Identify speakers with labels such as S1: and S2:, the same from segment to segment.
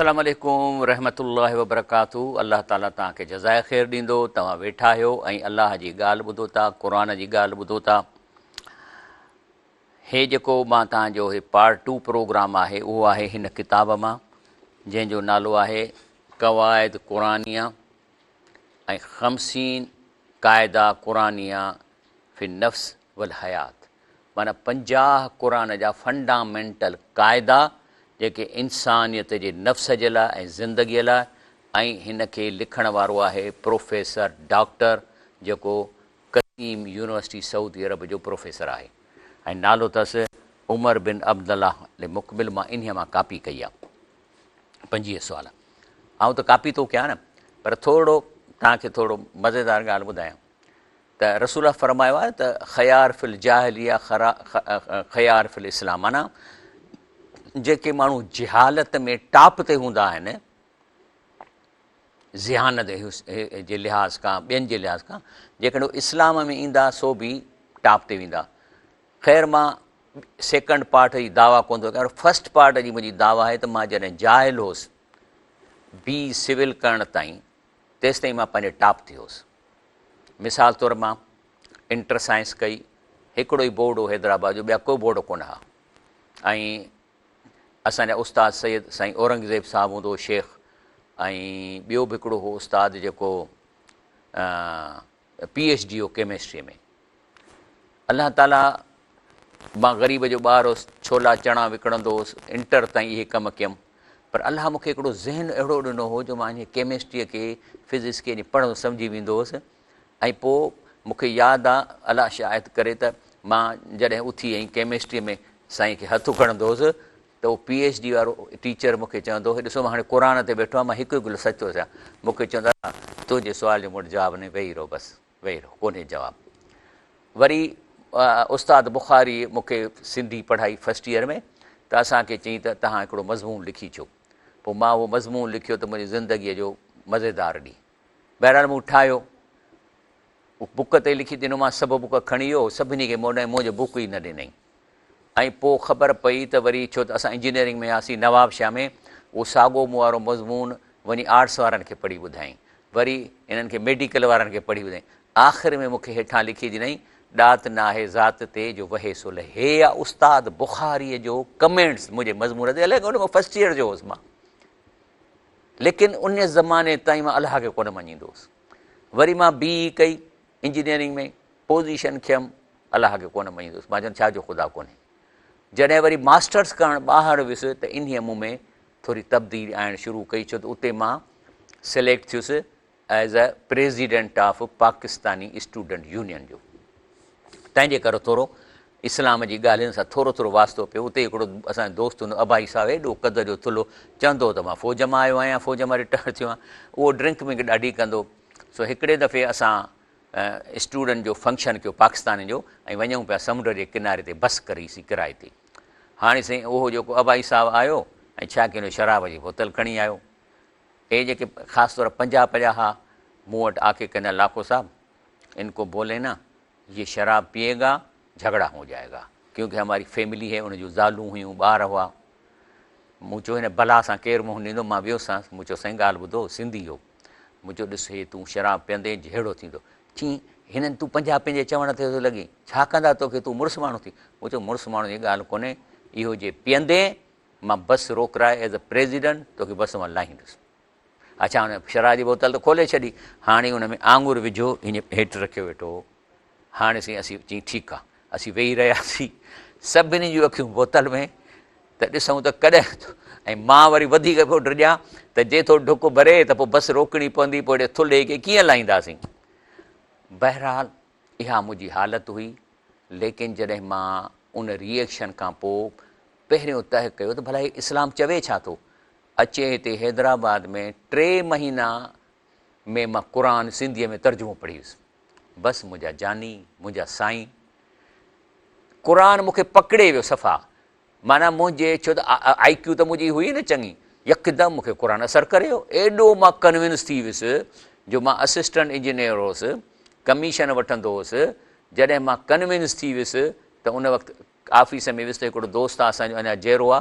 S1: السلام عليڪم ورحمة الله وبرڪاته الله تعالي توهان کي جزاء خير ڏيندو توهان ويٺا آهيو ۽ الله جي ڳالهه ٻڌو ٿا قرآن جي ڳالهه ٻڌو ٿا هي جيڪو مان توهان جو هي پارٽ ٽو پروگرام آهي اهو آهي هن ڪتاب مان جنهن جو نالو آهي قواعد قرآنيه ۽ خمسين قاعده قرآنيه في النفس والحيات معنيٰ 50 قرآن جا فنڊامينٽل قاعدا جيڪي انسانيت جي نفس جي لاء ۽ زندگيء لاء ۽ هن کي لکڻ وارو آهي پروفيسر ڊاڪٽر جيڪو قسيم يونيورسٽي سعودي عرب جو پروفيسر آهي ۽ نالو اٿس عمر بن عبدالله المقبل مان انهيء مان ڪاپي ڪئي آهي 25 سوال آئون ته ڪاپي ٿو ڪيان نه پر ٿورڙو توهان کي ٿورو مزيدار ڳالهه ٻڌايان ته رسول الله فرمايو آهي ته خيار في الجاهليه خيار في الاسلام معنيٰ جيڪي ماڻهو جهالت ۾ ٽاپ تي هوندا آهن ذهانت جي لحاظ کان ٻين جي لحاظ کان جيڪڏهن هو اسلام ۾ ايندا سو به ٽاپ تي ويندا خير مان سيڪنڊ پارٽ جي دعويٰ ڪونه ٿو ڪيان فرسٽ پارٽ جي منهنجي دعويٰ آهي ته مان جڏهن جاهل هوس بي سول ڪرڻ تائين تيستائين مان پنهنجي ٽاپ تي هوس مثال طور مان انٽر سائنس ڪئي، هڪڙو ئي بورڊ هو حيدرآباد جو، ٻيا ڪو بورڊ ڪونه ها ۽ اسان جا استاد سيد سائين اورنگزيب صاحب هوندو هو شيخ ۽ ٻيو به هڪڙو هو استاد جيڪو پي ايڇ ڊي هو ڪيمسٽريء ۾. الله تعاليٰ مان غريب جو ٻار هوس، ڇولا چڻا وڪڻندو هوس، انٽر تائين اهي ڪم ڪيم، پر الله مون کي هڪڙو ذهن اهڙو ڏنو هو جو مان انهيء ڪيمسٽريء کي، فزڪس کي ائين پڙهندو سمجهي ويندو هوس ۽ پوء مون کي ياد آ الله شاهد ڪري ته مان جڏهن اٿي ۽ ڪيمسٽريء ۾ سائين کي هٿ کڻندو هوس ته اهو پي ايڇ ڊي وارو ٽيچر مون کي چوندو هو، ڏسو مان هاڻي قرآن تي ويٺو آهيان، مان هڪ هڪ لفظ سچ ٿو چوان، مون کي چوندو آ تنهنجي سوال جو مون وٽ جواب ناهي، ويهي رهو بس. ويهي رهو ڪونهي جواب. وري استاد بخاري مون کي سنڌي پڙهائي فرسٽ ايئر ۾ ته اسان کي چيائين ته توهان هڪڙو مضمون لکي اچو. پوء مان اهو مضمون لکيو ته منهنجي زندگيء جو مزيدار ڏينهن. بهرحال مون ٺاهيو. بڪ تي لکي ڏنو مان سڀ بڪ کڻي ويو سڀني کي مون ڏنائين منهنجو بڪ ئي نه ڏنائين. ۽ پوء خبر پئي ته وري ڇو ته اسان انجنيئرنگ ۾ هياسين نواب شاهه ۾ اهو ساڳو مون وارو مضمون وڃي آرٽس وارن کي پڙهي ٻڌايائين وري انهن کي ميڊيڪل وارن کي پڙهي ٻڌايائين آخر ۾ مون کي هيٺان لکي ڏنائين ڏات ناهي ذات تي جو وهي سو لهي هي آ استاد بخاريء جو ڪمينٽس منهنجي مضمون تي الائي ان ۾ فرسٽ ايئر جو هوس مان ليڪن ان زماني تائين مان الله کي ڪونه مڃيندو هوس وري مان بي اي ڪئي انجنيئرنگ ۾ پوزيشن کيم الله کي ڪونه مڃيندو هوس مان چوندو ڇا جو خدا ڪونهي جڏهن وري ماسٽرس ڪرڻ ٻاهر ويس ته انهيء مون ۾ ٿوري تبديلي آڻڻ شروع ڪئي ڇو ته اتي مان سليڪٽ ٿيس as a president of Pakistani student union جو تنهن جي ڪري ٿورو اسلام جي ڳالهين سان ٿورو ٿورو واسطو پيو اتي هڪڙو اسان جو دوست هوندو ابائي صاحب ايڏو قد جو ٿلهو چوندو هو ته مان فوج مان آيو آهيان فوج مان رٽائر ٿيو آهيان اهو ڊرنڪ ونڪ ڏاڍي ڪندو سو هڪڙي دفعي اسان اسٽوڊنٽ جو فنڪشن ڪيو پاڪستانين جو ۽ وڃون پيا سمنڊ جي ڪناري تي بس ڪري سين ڪرائي تي. هاڻي سائين اهو جيڪو ابائي صاحب آيو ۽ ڇا ڪيو شراب جي بوتل کڻي آيو. اهي جيڪي خاص طور پنجاب جا ها مون وٽ آڪي ڪندا لاکو صاحب ان ڪو بولي نا يي شراب پيئي گا جهڳڙا هو جائي گا ڪيونڪه هماري فيملي هي ان جون زالون هيون ٻار هئا. مون چيو هن بلا سان ڪير منهن ڏيندو مان ويوسانس مون چيو سائين ڳالهه ٻڌو سنڌي هو. مون چيو ڏس هي تون شراب پيئندين جهيڙو ٿيندو. چيائين هنن تون پنجابين جي چوڻ تي ٿو لڳين، ڇا ڪندا توکي تون مڙس ماڻهو ٿي. مون چيو مڙس ماڻهو جي ڳالهه ڪونهي، اهو جي پيئندين مان بس روڪرائي ايز اي پريزيڊنٽ توکي بس مان لاهيندس. اڇا هن شراب جي بوتل ته کولي ڇڏي، هاڻي ان ۾ آڱر وجهو ائين هيٺ رکيو ويٺو هو. هاڻي سائين اسين چيائين ٺيڪ آ. اسين ويهي رهياسين، سڀني جون اکيون بوتل ۾ ته ڏسون ته ڪڏهن ٿو ۽ مان وري وڌيڪ پيو ڊڄان ته جي ٿو ڍڪ ڀري ته پوء بس روڪڻي پوندي، پوء هيڏي ٿلهي کي ڪيئن لاهينداسين. بهرحال اها منهنجي حالت هئي، ليڪن جڏهن مان ان ري ايڪشن کان پوء پهريون تهه ڪيو ته ڀلا هي اسلام چوي ڇا ٿو؟ اچي هتي حيدرآباد ۾ ٽي مهينا ۾ مان قرآن سنڌيء ۾ ترجمو پڙهي ويس. بس منهنجا جاني، منهنجا سائين. قرآن مون کي پڪڙي ويو صفا. معنيٰ منهنجي ڇو ته آئي ڪيو ته منهنجي هئي نه چڱي. يڪدم مون کي قرآن اثر ڪري ويو. ايڏو مان ڪنوينس ٿي ويس جو مان اسسٽنٽ انجنيئر هوس، ڪميشن وٺندو هوس. جڏهن مان ڪنوينس ٿي ويس ته ان وقت آفيس ۾ ويس ته هڪڙو دوست آ اسان جو اڃا جيئرو آ.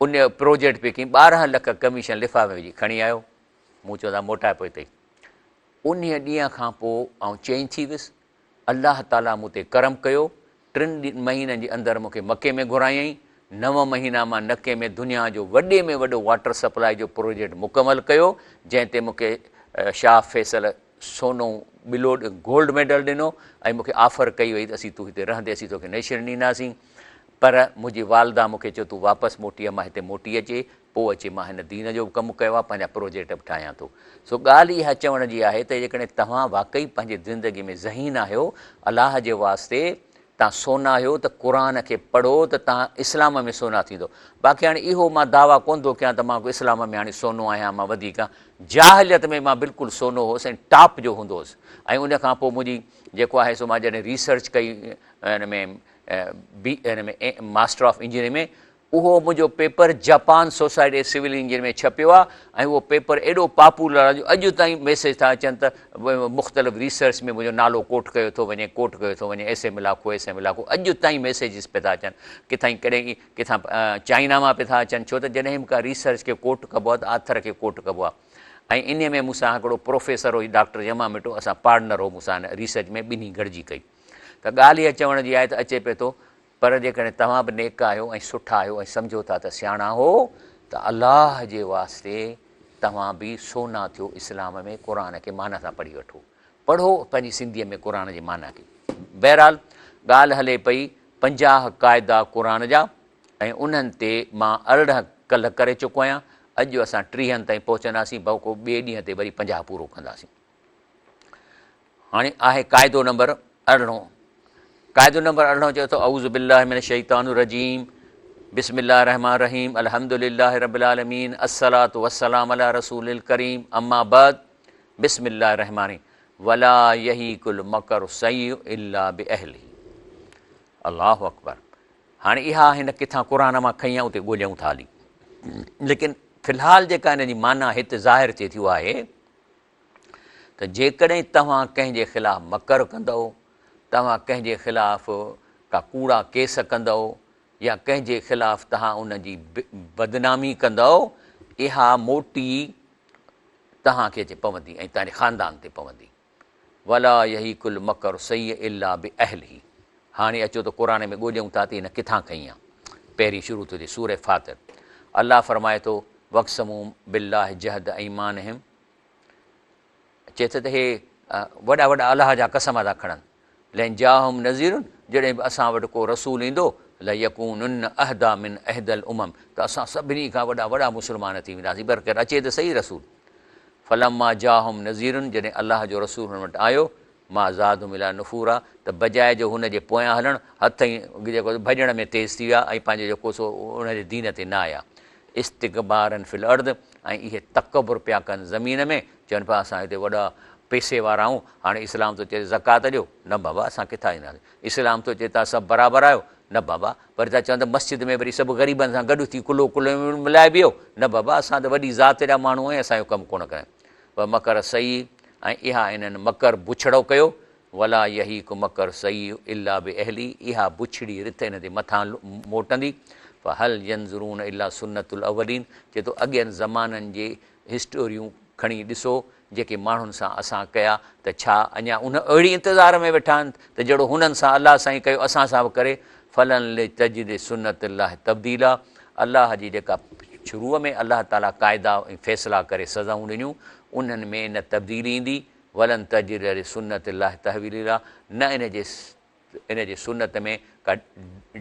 S1: ان پروجيڪٽ پي ڪيائين، 12 لک ڪميشن لفافي ۾ وجهي کڻي آيو. مون چيو ته موٽائي پوء اٿئي. انهيء ڏينهن کان پوء آئون چينج ٿي ويس. الله تعاليٰ مون تي ڪرم ڪيو. ٽن مهينن جي اندر مون کي مڪي ۾ گهرايائين. نو مهينا مان نڪي ۾ دنيا جو وڏي ۾ وڏو واٽر سپلاء جو پروجيڪٽ مڪمل ڪيو، جنهن تي مون کي شاهه فيصل سونو ٻلو گولڊ ميڊل ڏنو ۽ مون کي آفر ڪئي وئي ته اسين تون هتي رهندي اسين توکي نيشن ڏينداسين. پر منهنجي والده مون کي چيو تون واپس موٽي آ، مان هتي موٽي اچي پوء اچي مان هن دين جو به ڪم ڪيو آ، پنهنجا پروجيڪٽ به ٺاهيان ٿو. سو ڳالهه اها چوڻ جي آهي ته جيڪڏهن توهان واقعي پنهنجي زندگي ۾ ذهين آهيو، الله جي واسطي توهان سونا آهيو ته قرآن کي پڙهو ته توهان اسلام ۾ سونا ٿيندو. باقي هاڻي اهو مان دعويٰ ڪونه ٿو ڪيان ته مان ڪو اسلام ۾ هاڻي سونو آهيان مان وڌيڪ آهيان. جاهليت ۾ مان بلڪل سونو هوس ۽ ٽاپ جو هوندو هوس ۽ ان کان پوء منهنجي جيڪو آهي سو مان جڏهن ريسرچ ڪئي ان ۾ بي ان ۾ ماسٽر آف انجنيئرنگ ۾ اهو منهنجو paper Japan society of civil engineering ۾ ڇپيو آهي ۽ اهو پيپر ايڏو پاپولر آهي جو اڄ تائين ميسيج ٿا اچن ته مختلف ريسرچ ۾ منهنجو نالو ڪوٽ ڪيو ٿو وڃي ڪوٽ ڪيو ٿو وڃي S M Lakho S M Lakho اڄ تائين ميسيجز پيا ٿا اچن ڪٿان ڪڏهن ڪٿان چائنا مان پيا ٿا اچن ڇو ته جڏهن به ڪا ريسرچ کي ڪوٽ ڪبو آهي ته آٿر کي ڪوٽ ڪبو آهي ۽ انهي ۾ مون سان هڪڙو پروفيسر هو ڊاڪٽر يما مٽو اسان پارٽنر هو مون سان ريسرچ ۾ ٻنهي گڏجي ڪئي ته ڳالهه اها چوڻ جي آهي ته اچي پئي ٿو پر جيڪڏهن توهان به نيڪ آهيو ۽ سٺا آهيو ۽ سمجهو ٿا ته سياڻا هو ته الله جي واسطي توهان به سونا ٿيو اسلام ۾ قرآن کي معنيٰ سان پڙهي وٺو پڙهو پنهنجي سنڌيء ۾ قرآن جي معنيٰ کي بهرحال ڳالهه هلي پئي 50 قاعدا قرآن جا ۽ انهن تي مان 18 ڪلهه ڪري چڪو آهيان اڄ اسان 30 تائين پهچنداسين بلڪ ٻئي ڏينهن تي وري 50 پورو ڪنداسين. هاڻي آهي قاعدو نمبر ارڙهون. قاعدو نمبر ارڙهون چئي ٿو اعوذ بالله من الشيطان الرجيم بسم الله الرحمن الرحيم الحمد لله رب العالمين الصلاة والسلام على رسول الڪريم اما بعد بسم الله الرحمن الرحيم ولا يهيق المڪر السيء الا باهله. الله اڪبر. هاڻي اها هن ڪٿان قرآن مان کنئي آهي اتي ڳوليون ٿا هلي، ليڪن في الحال جيڪا هن جي معنيٰ هت ظاهر ٿئي ٿي اها آهي ته جيڪڏهن توهان ڪنهن جي خلاف مڪر ڪندؤ، توهان ڪنهن جي خلاف ڪا ڪوڙا ڪيس ڪندؤ يا ڪنهن جي خلاف توهان ان جي بدنامي ڪندؤ، اها موٽي توهان کي اچي پوندي ۽ توهان جي خاندان تي پوندي. ولا يحيق المڪر السيء الا باهله. هاڻي اچو ته قرآن ۾ ڳوليون ٿا ته هن ڪٿان کنئي آ. پهرين شروع ٿو ٿئي سورة فاطر. الله فرمائي ٿو، واقسموا بالله جهد ايمانهم چئي ٿو ته هي وڏا وڏا الله جا قسم ٿا کڻن. لئن جاءهم نذير جڏهن به اسان وٽ ڪو رسول ايندو ليڪونن اهديٰ من احدي الامم ته اسان سڀني کان وڏا وڏا مسلمان ٿي وينداسين پر خير اچي ته صحيح رسول. فلما جاءهم نذير جڏهن الله جو رسول هنن وٽ آيو ما زادهم الا نفورا ته بجاء جو هن جي پويان هلڻ هٿ ۽ جيڪو ڀڄڻ ۾ تيز ٿي ويا ۽ پنهنجو جيڪو سو ان جي دين تي نه آيا. استڪبارا في الارض ۽ اهي تڪبر پيا ڪن زمين ۾ چون پيا اسان هتي وڏا پئسي وارا آهيون هاڻي اسلام ٿو چئي زڪوات ڏيو نه بابا اسان ڪٿان ڏينداسين اسلام ٿو چئي توهان سڀ برابر آهيو نه بابا وري ٿا چون ته مسجد ۾ وري سڀ غريبن سان گڏ ٿي ڪلهو ڪلهي ۾ ملائي بيهو نه بابا اسان ته وڏي ذات جا ماڻهو آهيون اسان اهو ڪم ڪونه ڪريون ومڪر السيء ۽ اها انهن مڪر بڇڙو ڪيو، ولا يحيق مڪر السيء الا باهله اها بڇڙي رٿ ان تي مٿان موٽندي، فهل ينظرون الا سنة الاولين چئي ٿو اڳين زمانن جي هسٽوريون کڻي ڏسو جيڪي ماڻهن سان اسان ڪيا ته ڇا اڃا ان اهڙي انتظار ۾ ويٺا آهن ته جهڙو هنن سان الله سائين ڪيو اسان سان به ڪري، فلن لتجد سنة الله تبديلا الله جي جيڪا شروع ۾ الله تعاليٰ قاعدا ۽ فيصلا ڪري سزائون ڏنيون انهن ۾ نه تبديلي ايندي، ولن تجد لسنة الله تحويلا نه ان جي ان جي سنت ۾ ڪا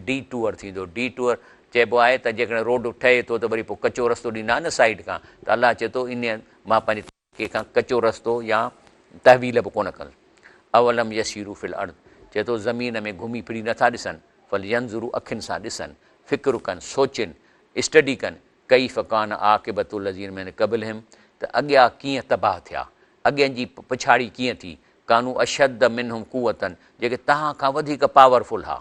S1: ڊي ٽوئر ٿيندو، ڊي ٽوئر چئبو آهي ته جيڪڏهن روڊ ٺهي ٿو ته وري پوء ڪچو رستو ڏيندا آهن نه سائيڊ کان ته الله چئي ٿو ان مان پنهنجي طريقي کان ڪچو رستو يا تحويل به ڪونه ڪندس. اولم يسيروا في الارض چئي ٿو زمين ۾ گهمي ڦري نٿا ڏسن، فلينظروا اکين سان ڏسن، فڪر ڪن، سوچين، اسٽڊي ڪن، ڪيف ڪان عاقبة الذين من قبلهم ته اڳيا ڪيئن تباهه ٿيا، اڳين جي پڇاڙي ڪيئن ٿي، ڪانوا اشد منهم قوة جيڪي توهان کان وڌيڪ پاورفل ها.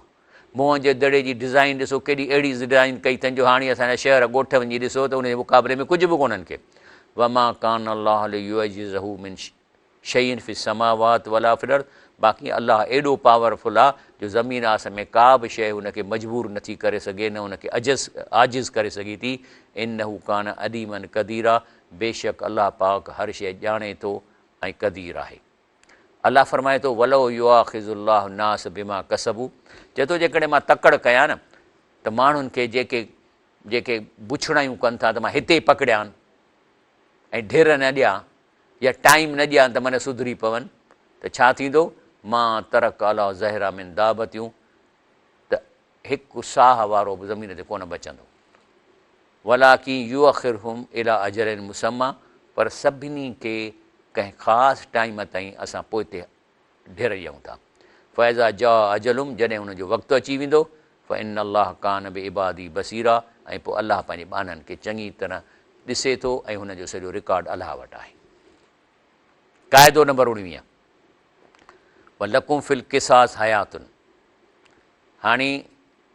S1: موهن جي دڙي جي ڊزائين ڏسو ڪيڏي اهڙي ڊزائين ڪئي اٿن جو هاڻي اسان جا شهر ڳوٺ وڃي ڏسو ته ان جي مقابلي ۾ ڪجهه به ڪونهن ڪي. وما ڪان الله ليعجزه من. شيء في السماوات ولا في الارض باقي الله ايڏو پاور فل آ جو زمين آس ۾ ڪا به شيء هن کي مجبور نٿي ڪري سگهي نه هن کي عجز عاجز ڪري سگهي ٿي انه ڪان عليما قديرا بيشڪ الله پاڪ هر شيء ڄاڻي ٿو ۽ قدير آهي. الله فرمائي ٿو ولو يؤاخذ الله الناس بما ڪسبوا چئي ٿو جيڪڏهن مان تڪڙ ڪيان نه ته ماڻهن کي جيڪي جيڪي بڇڙايون ڪن ٿا ته مان هتي پڪڙيان ۽ ڍر نه ڏيان يا ٽائيم نه ڏيان ته من سڌري پون ته ڇا ٿيندو ما ترڪ علي ظهرها من دابتيون ته هڪ ساهه وارو به زمين تي ڪونه بچندو ولڪن يؤخرهم الي اجل مسميٰ پر سڀني کي ڪنهن خاص ٽائيم تائين اسان پوئتي ڍر ڏيون ٿا فاذا جاء اجلهم جڏهن انهن جو وقت اچي ويندو فان الله ڪان بعباده بصيرا ۽ پوء الله پنهنجي ٻانهن کي چڱي طرح ڏسي ٿو ۽ هن جو سڄو رڪارڊ الله وٽ آهي. قاعدو نمبر 19 ولڪم في القصاص حيات هاڻي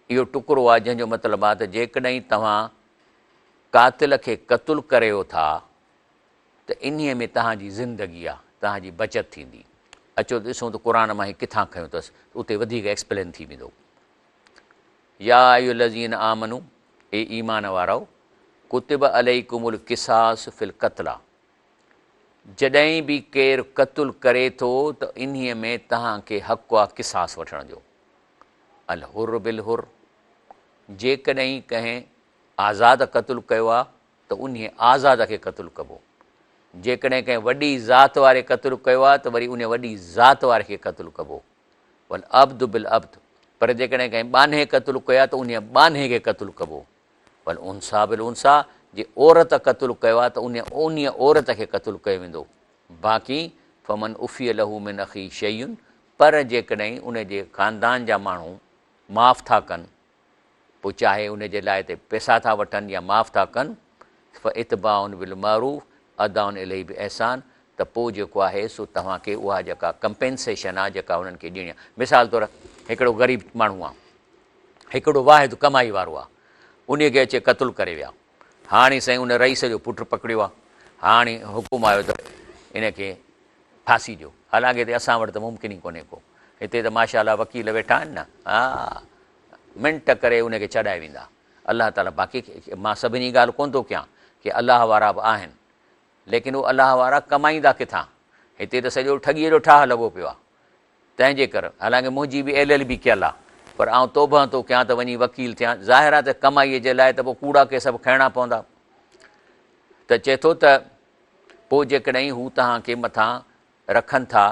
S1: اهو ٽڪرو آهي جنهن جو مطلب آهي ته جيڪڏهن توهان قاتل کي قتل ڪريو ٿا ته انهيء ۾ توهان جي زندگي آ، توهان جي بچت ٿيندي. اچو ته ڏسون ته قرآن مان هي ڪٿان کنيو اٿس، اتي وڌيڪ ايڪسپلين ٿي ويندو. يا ايها الذين آمنو، اي ايمان وارؤ، ڪتب عليڪم القصاص في القتليٰ، جڏهن به ڪير قتل ڪري ٿو ته انهيء ۾ توهان کي حق آ قصاص وٺڻ جو. الحر بالحر، جيڪڏهن ڪنهن آزاد قتل ڪيو آ ته انهيء آزاد کي قتل ڪبو. جيڪڏهن ڪنهن وڏي ذات واري قتل ڪيو آهي ته وري انهيء وڏي ذات واري کي قتل ڪبو. والعبد بالعبد پر جيڪڏهن ڪنهن ٻانهي قتل ڪيو آهي ته انهيء ٻانهي کي قتل ڪبو. والانثيٰ بالانثيٰ جي عورت قتل ڪيو آهي ته انهيء عورت کي قتل ڪيو ويندو. باقي فمن عفي له من اخيه شيء پر جيڪڏهن ان جي خاندان جا ماڻهو معاف ٿا ڪن پوء چاهي ان جي لاء ته پئسا ٿا وٺن يا معاف ٿا ڪن، فاتباع بالمعروف اداء اليه باحسان ته پوء جيڪو آهي سو توهان کي اها جيڪا ڪمپينسيشن آهي جيڪا انهن کي ڏيڻي آهي. مثال طور هڪڙو غريب ماڻهو آهي، هڪڙو واحد ڪمائي وارو آهي، انهي کي اچي قتل ڪري ويا، هاڻي سائين ان رئيس جو پٽ پڪڙيو آهي، هاڻي حڪم آيو ته ان کي ڦاسي ڏيو، حالانڪه هتي اسان وٽ ته ممڪن ئي ڪونهي ڪو، هتي ته ماشاء الله وڪيل ويٺا آهن نه، ها منٽ ڪري ان کي ڇڏائي ويندا. الله تعاليٰ باقي مان سڀني ڳالهه ڪونه ٿو ڪيان ڪي الله وارا به آهن ليڪن هو الله وارا ڪمائيندا ڪٿان؟ هتي ته سڄو ٺڳيء جو ٺاهه لڳو پيو آهي. تنهن جي ڪر حالانڪه منهنجي به ايل ايل بي ڪيل آهي پر آئون توبهه ٿو ڪيان ته وڃي وڪيل ٿيان. ظاهر آهي ته ڪمائيء جي لاء ته پوء ڪوڙا ڪيس به کڻڻا پوندا. ته چئي ٿو ته پوء جيڪڏهن هو توهان کي مٿان رکن ٿا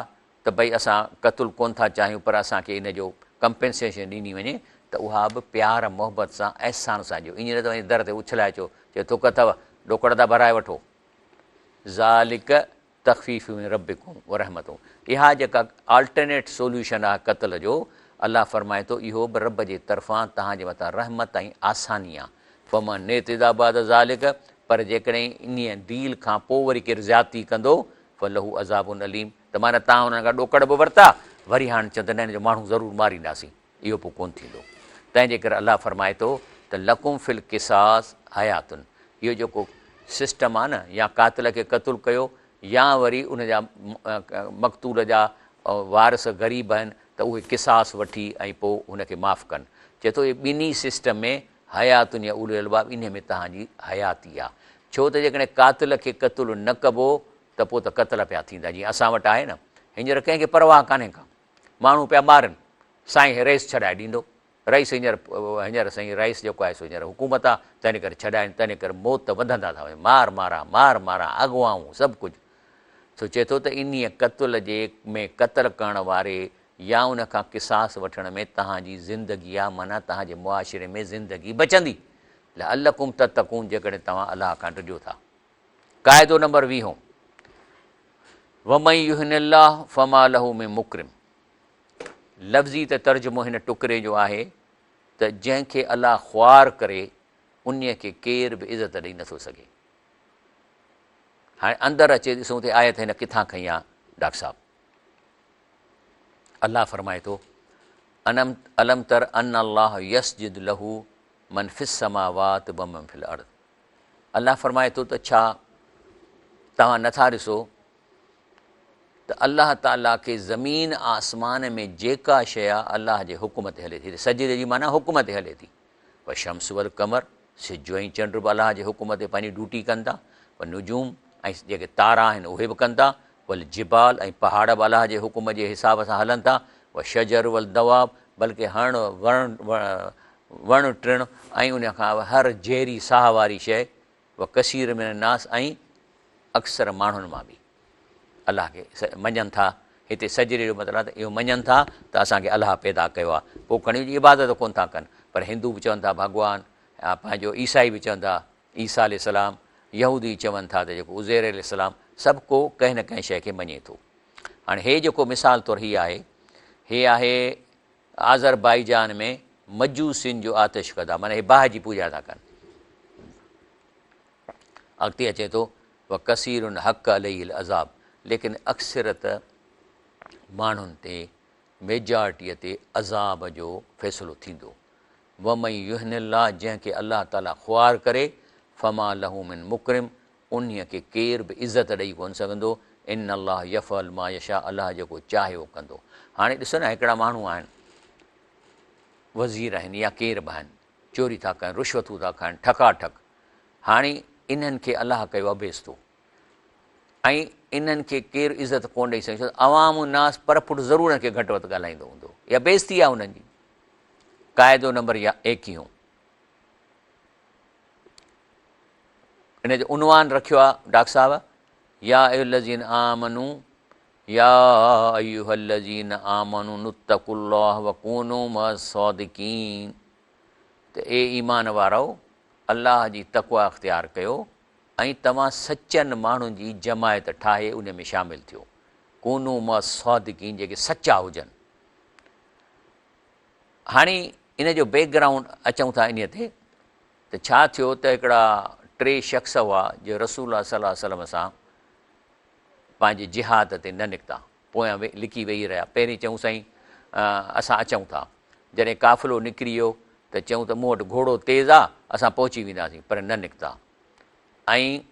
S1: ته ڀئي اسان قتل ڪونه ٿا چاهيون پر اسان کي ان جو ڪمپينسيشن ڏني وڃي ته اها به پيار محبت سان احسان سان ڏيو ائين نه ته وڃي در تي اڇلائي اچو چئو ٿڪ اٿو ڏوڪڙ ٿا ڀرائي وٺو ذالڪ تخفيف من ربڪم ورحمت اها جيڪا آلٽرنيٽ سوليوشن آهي قتل جو الله فرمائي ٿو اهو به رب جي طرفان توهان جي مٿان رحمت ۽ آساني آهي فمن اعتديٰ بعد ذالڪ پر جيڪڏهن انهيء ڊيل کان پوء وري ڪير زيادتي ڪندو فله عذاب اليم ته معنيٰ توهان انهن کان ڏوڪڙ به ورتا، وري هاڻ چون ته نه هن جو ماڻهو ضرور مارينداسين، اهو پوء ڪونه ٿيندو. تنهن جي ڪري الله فرمائي ٿو ته لڪم في القصاص حيات اهو جيڪو سسٽم آهي نه يا قاتل کي قتل ڪيو يا وري ان جا مقتول جا وارث غريب آهن ته اهي قصاص وٺي ۽ پوء هن کي معاف ڪن. چئي ٿو اهي ٻنهي سسٽم ۾ حيات يا اولي الالباب انهي ۾ توهان جي حياتي آهي. ڇو ته جيڪڏهن قاتل کي قتل نه ڪبو ته پوء ته قتل پيا ٿيندا جيئن اسان وٽ آهي نه هينئر ڪنهن کي پرواهه ڪانهي ڪا ماڻهو پيا مارن سائين رئيس ڇڏائي ڏيندو رئيس هينئر هينئر سائين رئيس جيڪو آهي سو هينئر حڪومت آهي تنهن ڪري ڇڏائين تنهن ڪري موت وڌندا ٿا وڃن مار مارا مار مارا اغوائون سڀ ڪجهه سو چئي ٿو ته انهيء قتل جي ۾ قتل ڪرڻ واري يا ان کان قصاص وٺڻ ۾ توهان جي زندگي آهي معنيٰ توهان جي معاشري ۾ زندگي بچندي لعلڪم تتقون جيڪڏهن توهان الله کان ڊڄو ٿا. قاعدو نمبر ويهون، ومن يهن الله فما له من مڪرم لفظي ته ترجمو هن ٽڪري جو آهي ته جنهن کي الله خوار ڪري انهي کي ڪير به عزت ڏئي نٿو سگهي. هاڻي اندر اچي ڏسون ته آيت هن ڪٿان کنئي آ ڊاڪٽر صاحب. الله فرمائي ٿو الم تر ان الله يسجد له من في السماوات ومن في الارض الله فرمائي ٿو ته ڇا توهان نٿا ڏسو ته الله تعاليٰ کي زمين آسمان ۾ جيڪا شيء آهي الله جي حڪم تي هلي ٿي. سجدي جي معنيٰ حڪم تي هلي ٿي. والشمس والقمر، سج ۽ چنڊ به الله جي حڪم تي پنهنجي ڊيوٽي ڪن ٿا. والنجوم ۽ جيڪي تارا آهن اهي به ڪن ٿا. والجبال ۽ پهاڙ به الله جي حڪم جي حساب سان هلن ٿا. والشجر والدواب بلڪه هڻ وڻ ٽڻ ۽ ان کان علاوه هر جيري ساهه واري شيء وڪثير من الناس ۽ اڪثر ماڻهن مان به الله کي مڃن ٿا. هتي سجدي جو مطلب آهي ته اهو مڃن ٿا ته اسان کي الله پيدا ڪيو آهي. پوء کڻي ان جي عبادت ڪونه ٿا ڪن. پر هندو به چون ٿا ڀڳوان، پنهنجو عيسائي به چون ٿا عيسيٰ عليه السلام، يهودي چون ٿا ته جيڪو عزير عليه السلام، سڀ ڪو ڪنهن نه ڪنهن شيء کي مڃي ٿو. هاڻي هي جيڪو مثال طور هي آهي، هي آهي آذربائيجان ۾ مجوسين جو آتش ڪده معنيٰ هي باهه جي پوڄا ٿا ڪن. اڳتي اچي ٿو وڪثير حق عليه العذاب ليڪن اڪثريت ماڻهن تي ميجارٽيء تي عذاب جو فيصلو ٿيندو. ومن يهن الله جنهن کي الله تعاليٰ خوار ڪري فما له من مڪرم انهيء کي ڪير به عزت ڏئي ڪونه سگهندو، ان الله يفعل ما يشاء الله جيڪو چاهي اهو ڪندو. هاڻي ڏسو نه هڪڙا ماڻهو آهن، وزير آهن يا ڪير به آهن، چوري ٿا ڪن، رشوتون ٿا کائن، ٺڪا ٺڪ. هاڻي انهن کي الله ڪيو آهي بيستو ۽ انهن کي ڪير عزت ڪونه ڏئي سگهي ڇو ته عوام الناس پر پٽ ضرور انهن کي گهٽ وڌ ڳالهائيندو هوندو. اها بيستي آهي انهن جي. قاعدو نمبر يا ايڪيهون. ان جو عنوان رکيو آ ڊاڪٽر صاحب يا ايها الذين آمنو يا ايها الذين آمنو اتقوا الله وڪونوا مع الصادقين ته اي ايمان وارؤ الله جي تقويٰ اختيار ڪيو ۽ توهان سچن ماڻهن جي جماعت ٺاهي ان ۾ شامل ٿيو ڪونوا مع الصادقين جيڪي سچا هجن هاڻي ان جو بيڪ گرائونڊ اچون ٿا انهي تي ته ڇا ٿيو ته هڪڙا ٽي شخص هئا جو رسول الله صلي الله عليه وسلم سان پنهنجي جهاد تي نه نڪتا، پويان لڪي ويهي رهيا. پهرين چيائون سائين اسان اچون ٿا. جڏهن قافلو نڪري ويو ته چيائون ته مون وٽ گهوڙو تيز آ، اسان پهچي وينداسين، پر نه نڪتا. ۽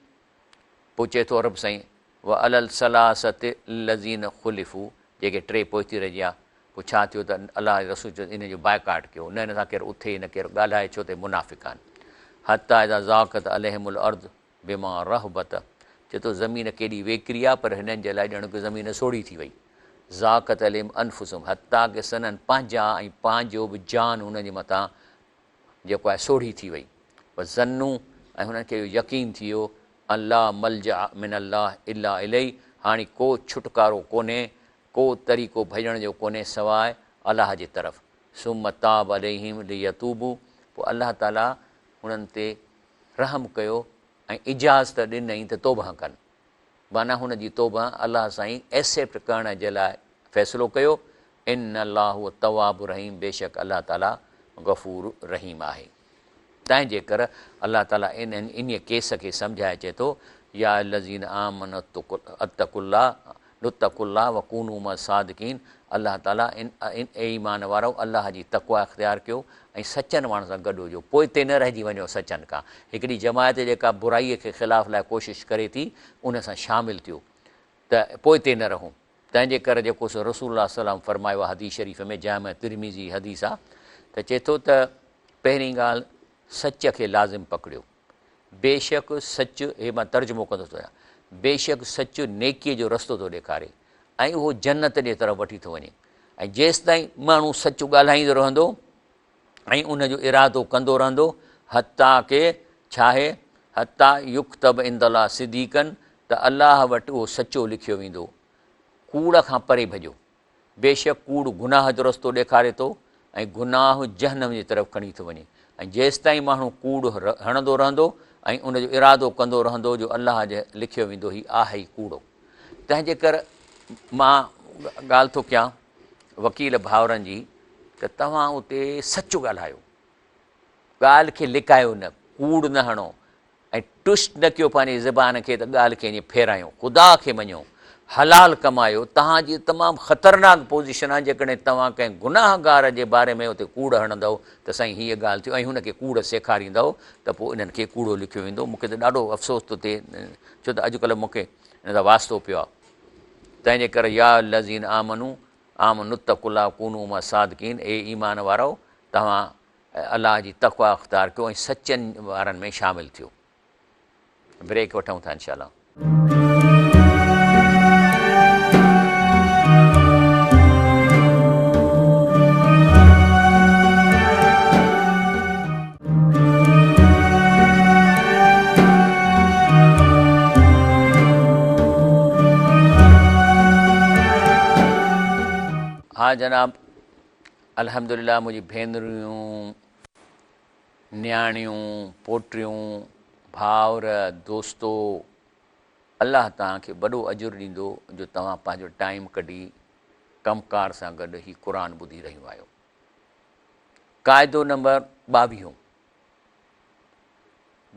S1: پوء چئي ٿو رب سائين وعلي الثلاثة الذين خلفوا جيڪي ٽي پوئتي رهجي ويا، پوء ڇا ٿيو ته الله جي رسول چيو ته انهن جو بائيڪاٽ ڪيو، نه هن سان ڪير اٿي نه ڪير ڳالهائي ڇو ته هي منافق آهن. حتي اذا ضاقت عليهم الارض بما رحبت چئي ٿو زمين ڪيڏي ويڪري آهي پر هنن جي لاء ڄڻ ڪه زمين سوڙهي ٿي وئي. ضاقت عليهم انفسهم حتي ڪه سندن پنهنجا ۽ پنهنجو به جان هنن جي مٿان جيڪو آهي سوڙهي ٿي وئي. وظنوا ۽ هنن کي اهو يقين ٿي ويو ان لا ملجا من الله الا اليه هاڻي ڪو ڇوٽڪارو ڪونهي ڪو طريقو ڀڄڻ جو ڪونهي سواء الله جي طرف. ثم تاب عليهم ليتوبوا پوء الله تعالي هنن تي رحم ڪيو ۽ اجازت ڏنائين ته توبه ڪن. معنيٰ هن جي توبه الله سائين ايسيپٽ ڪرڻ جي لاء فيصلو ڪيو، ان الله هو التواب الرحيم بيشڪ الله تعالي غفور رحيم آهي. تنهن جي ڪر الله تعالي انهيء ڪيس کي سمجهائي چئي ٿو، يا الذين آمنوا اتقوا الله اتقوا الله وڪونوا مع الصادقين الله تعالي اي ايمان وارؤ الله جي تقويٰ اختيار ڪيو ۽ سچن ماڻهن سان گڏ هجو پوئتي نه رهجي وڃو سچن کان هڪڙي جماعت جيڪا برائي کي خلاف لاء ڪوشش ڪري ٿي ان سان شامل ٿيو ته پوئتي نه رهون تنهن جي ڪري جيڪو سو رسول الله صلي الله عليه وسلم فرمايو آهي حديث شريف ۾ جامع ترمذي حديث آهي ته چئي ٿو ته پهرين ڳالهه سچ کي لازم پڪڙيو بيشڪ سچ، هي مان ترجمو ڪندو ٿو وڃان، بيشڪ سچ نيڪيء جو رستو ٿو ڏيکاري ۽ اهو جنت جي طرف وٺي ٿو وڃي ۽ جيستائين ماڻهو سچ ڳالهائيندو رهندو ۽ ان جو ارادو ڪندو رهندو حتيٰ ڪه ڇاهي حتيٰ يڪتب عند الله صديقا ته الله وٽ اهو سچو لکيو ويندو. ڪوڙ کان پري ڀڄو. بيشڪ ڪوڙ گناهه جو رستو ڏيکاري ٿو ۽ گناهه جهنم جي طرف کڻي ٿو وڃي ۽ جيستائين ماڻهو ڪوڙ هڻندو رهندو ۽ ان جو ارادو ڪندو رهندو جو الله جي لکيو ويندو هي آهي ئي ڪوڙو. تنهن جي ڪر مان ڳالهه ٿو ڪيان وڪيل ڀائرن جي ته توهان اتي سچ ڳالهايو، ڳالهه کي لڪايو نه، ڪوڙ نه هڻو ۽ ٽوسٽ نه ڪيو پنهنجي زبان کي ته ڳالهه کي ائين ڦيرايو، خدا کي مڃو، حلال ڪمايو، توهان جي تمام خطرناڪ پوزيشن آهي جيڪڏهن توهان ڪنهن گناهگار جي باري ۾ اتي ڪوڙ هڻندؤ ته سائين هيء ڳالهه ٿيو ۽ هن کي ڪوڙ سيکاريندؤ ته پوء انهن کي ڪوڙو لکيو ويندو، مون کي ته ڏاڍو افسوس ٿو ٿئي ڇو ته اڄڪلهه مون کي ان سان واسطو پيو آهي. تنهن جي ڪري يا الذين آمنو آمنوا اتقوا الله ڪونوا مع الصادقين اي ايمان وارؤ توهان الله جي تقويٰ اختيار ڪيو ۽ سچن وارن ۾ شامل ٿيو. بريڪ وٺون ٿا انشاء الله. ها جناب الحمدلله منهنجي ڀينريون نياڻيون پوٽيون ڀائر دوستو الله توهان کي وڏو اجر ڏيندو جو توهان پنهنجو ٽائيم ڪڍي ڪم ڪار سان گڏ هي قرآن ٻڌي رهيون آهيو. قاعدو نمبر ٻاويهون،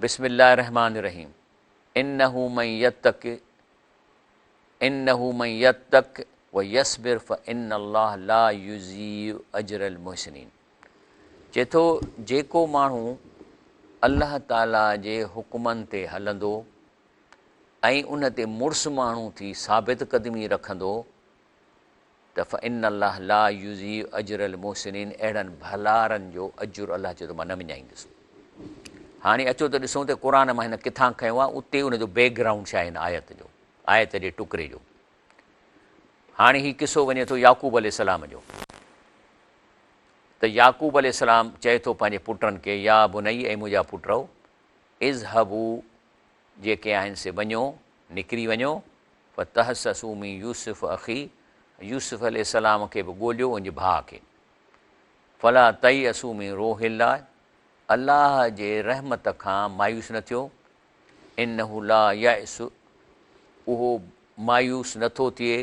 S1: بسم الله الرحمٰن الرحيم انه من يتق انه من يتق ويصبر فان الله لا يضيع اجر المحسنين چئي ٿو جيڪو ماڻهو الله تعالي جي حڪمن تي هلندو ۽ ان تي مڙس ماڻهو ٿي ثابت قدمي رکندو ته فإن الله لا يضيع اجر المحسنين اهڙن ڀلارن جو اجر الله چئي ٿو مان نه وڃائيندس. هاڻي اچو ته ڏسون ته قرآن مان هن ڪٿان کنيو آهي اتي ان جو بيڪ گرائونڊ ڇا آهي هن آيت جو آيت جي ٽڪري جو. هاڻي هي قصو وڃي ٿو يعقوب عليه السلام جو ته يعقوب عليه السلام چئي ٿو پنهنجي پٽن کي يا بني اي منهنجا پٽرؤ اذهبوا جيڪي آهن سي وڃو، نڪري وڃو، فتحسسوا من يوسف اخي، يوسف عليه السلام کي به ڳوليو ان جي ڀاء کي، فلا تيأسوا من روح الله، الله جي رحمت کان مايوس نه ٿيو، انه لا ييأس، اهو مايوس نه ٿو ٿئي،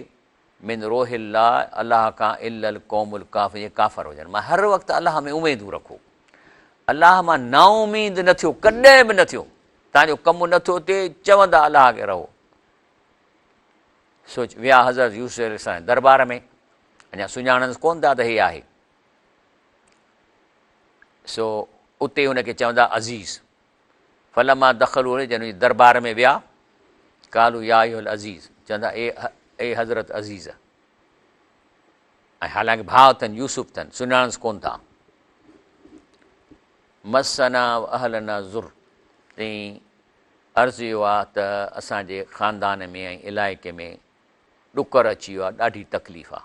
S1: من روح الله، الله کان، الا القوم الڪافرون، جي ڪافر هجن. مان هر وقت الله ۾ اميدون رکو. الله مان نااميد نه ٿيو، ڪڏهن به نه ٿيو. تان جو ڪم نه ٿو ٿئي، چوندا الله کي رهو. سوچ ويا حضرت يوسف عليه السلام دربار ۾، اڃا سڃاڻنس ڪون ٿا ته هي آهي. سو اتي هن کي چوندا عزيز. فلما دخلوا عليه جڏهن دربار ۾ ويا، قالوا يا ايها العزيز، چوندا اي اي حضرت عزيز، ۽ حالانڪه ڀاء اٿن يوسف اٿن، سڃاڻنس ڪون ٿا. مسنا و اهلنا ضر، تئين عرض اهو آ ته اسان جي خاندان ۾ ۽ علائقي ۾ ڏڪر اچي ويو آ، ڏاڍي تڪليف آ.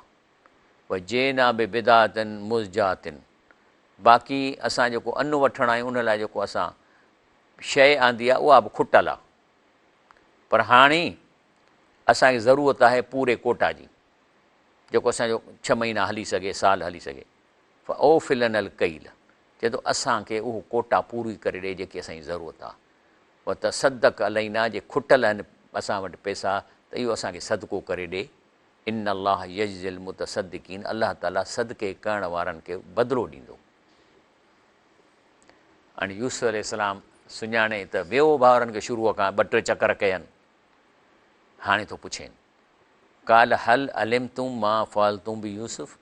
S1: وجئنا ببضاعة مزجاة، باقي اسان جيڪو ان وٺڻ آيون ان لاء جيڪو اسان شيء آندي آهي اها به کٽل آهي پر هاڻي اسان کي ضرورت آهي پوري ڪوٽا جي جيڪو اسان جو ڇهه مهينا هلي سگهي سال هلي سگهي فاوف لنا الڪيل چئي ٿو اسان کي اهو ڪوٽا پوري ڪري ڏي جيڪي اسان جي ضرورت آهي وتصدق علينا جي کٽل آهن اسان وٽ پئسا ته اهو اسان کي صدقو ڪري ڏي ان الله يجزي المتصدقين الله تعالي صدقي ڪرڻ وارن کي بدلو ڏيندو. هاڻي يوسف عليه السلام سڃاڻي ته ويو ڀائرن کي شروع کان ٻه ٽي چڪر ڪين، هاڻي ٿو پڇين، قال هل علمتم ما فعلتم بيوسف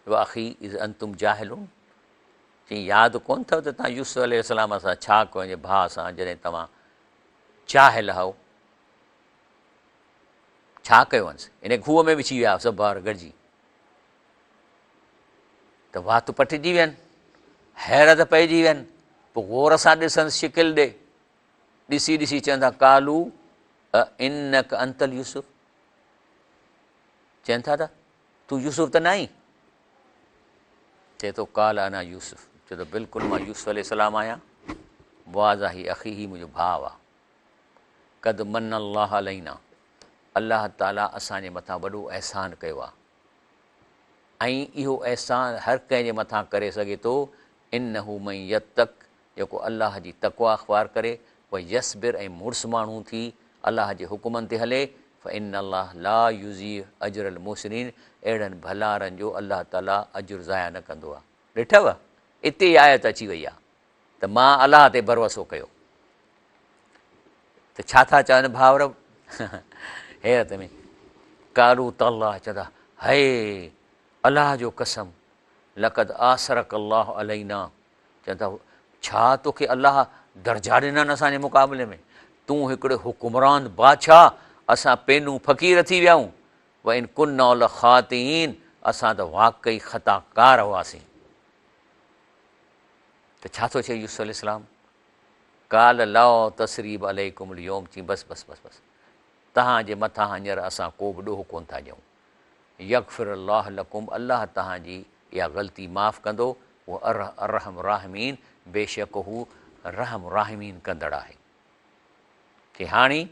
S1: واخي اذ انتم جاهلون، چيائين ياد ڪونه اٿو ته توهان يوسف عليه السلام سان ڇا ڪيو پنهنجي ڀاء سان جڏهن توهان جاهل هئو. ڇا ڪيو هنس؟ ان کوهه ۾ وڇي ويا سڀ ڀائر گڏجي ته وات پٽجي وين، حيرت پئجي وين، پوء غور سان ڏسنس شڪل ڏي، ڏسي ڏسي چون ٿا قالو انڪ انت اليوسف، چون ٿا ته تون يوسف ته ناهين؟ چئي ٿو قال انا يوسف، چئي ٿو بلڪل مان يوسف عليه السلام آهيان، وهذا هي اخي، هي منهنجو ڀاء آهي. قد من الله علينا الله تعالي اسان جي مٿان وڏو احسان ڪيو آهي ۽ اهو احسان هر ڪنهن جي مٿان ڪري سگهي ٿو انه من يتق جيڪو الله جي تقويٰ اختيار ڪري ويصبر ۽ مڙس ماڻهو ٿي الله جي حڪمن تي هلي فان الله لا يضيع اجر المحسنين اهڙن ڀلارن جو الله تعالي اجر ضايع نه ڪندو آهي. ڏٺو اتي ئي آيت اچي وئي آهي. ته مان الله تي ڀروسو ڪيو ته ڇا ٿا چون ڀائر حيرت ۾ قالو تالله چوندا هي الله جو قسم لقد آثرک الله علينا چوندا ڇا توکي الله درجا ڏنا آهن اسان جي مقابلي ۾ تون هڪڙو حڪمران بادشاهه اسان پينون فقير ٿي ويا آهيون، وان ڪنا لخاطئين اسان ته واقعي خطا ڪار هئاسين. ته ڇا ٿو چئي يوسف عليه السلام؟ قال لا تثريب عليڪم اليوم چي بس بس بس بس توهان جي مٿان هينئر اسان ڪو به ڏوهه ڪونه ٿا ڏيون. يغفر الله لڪم الله توهان جي اها غلطي معاف ڪندو، هو ارحم الراحمين بيشڪ هو رحم راحمين ڪندڙ آهي. چي هاڻي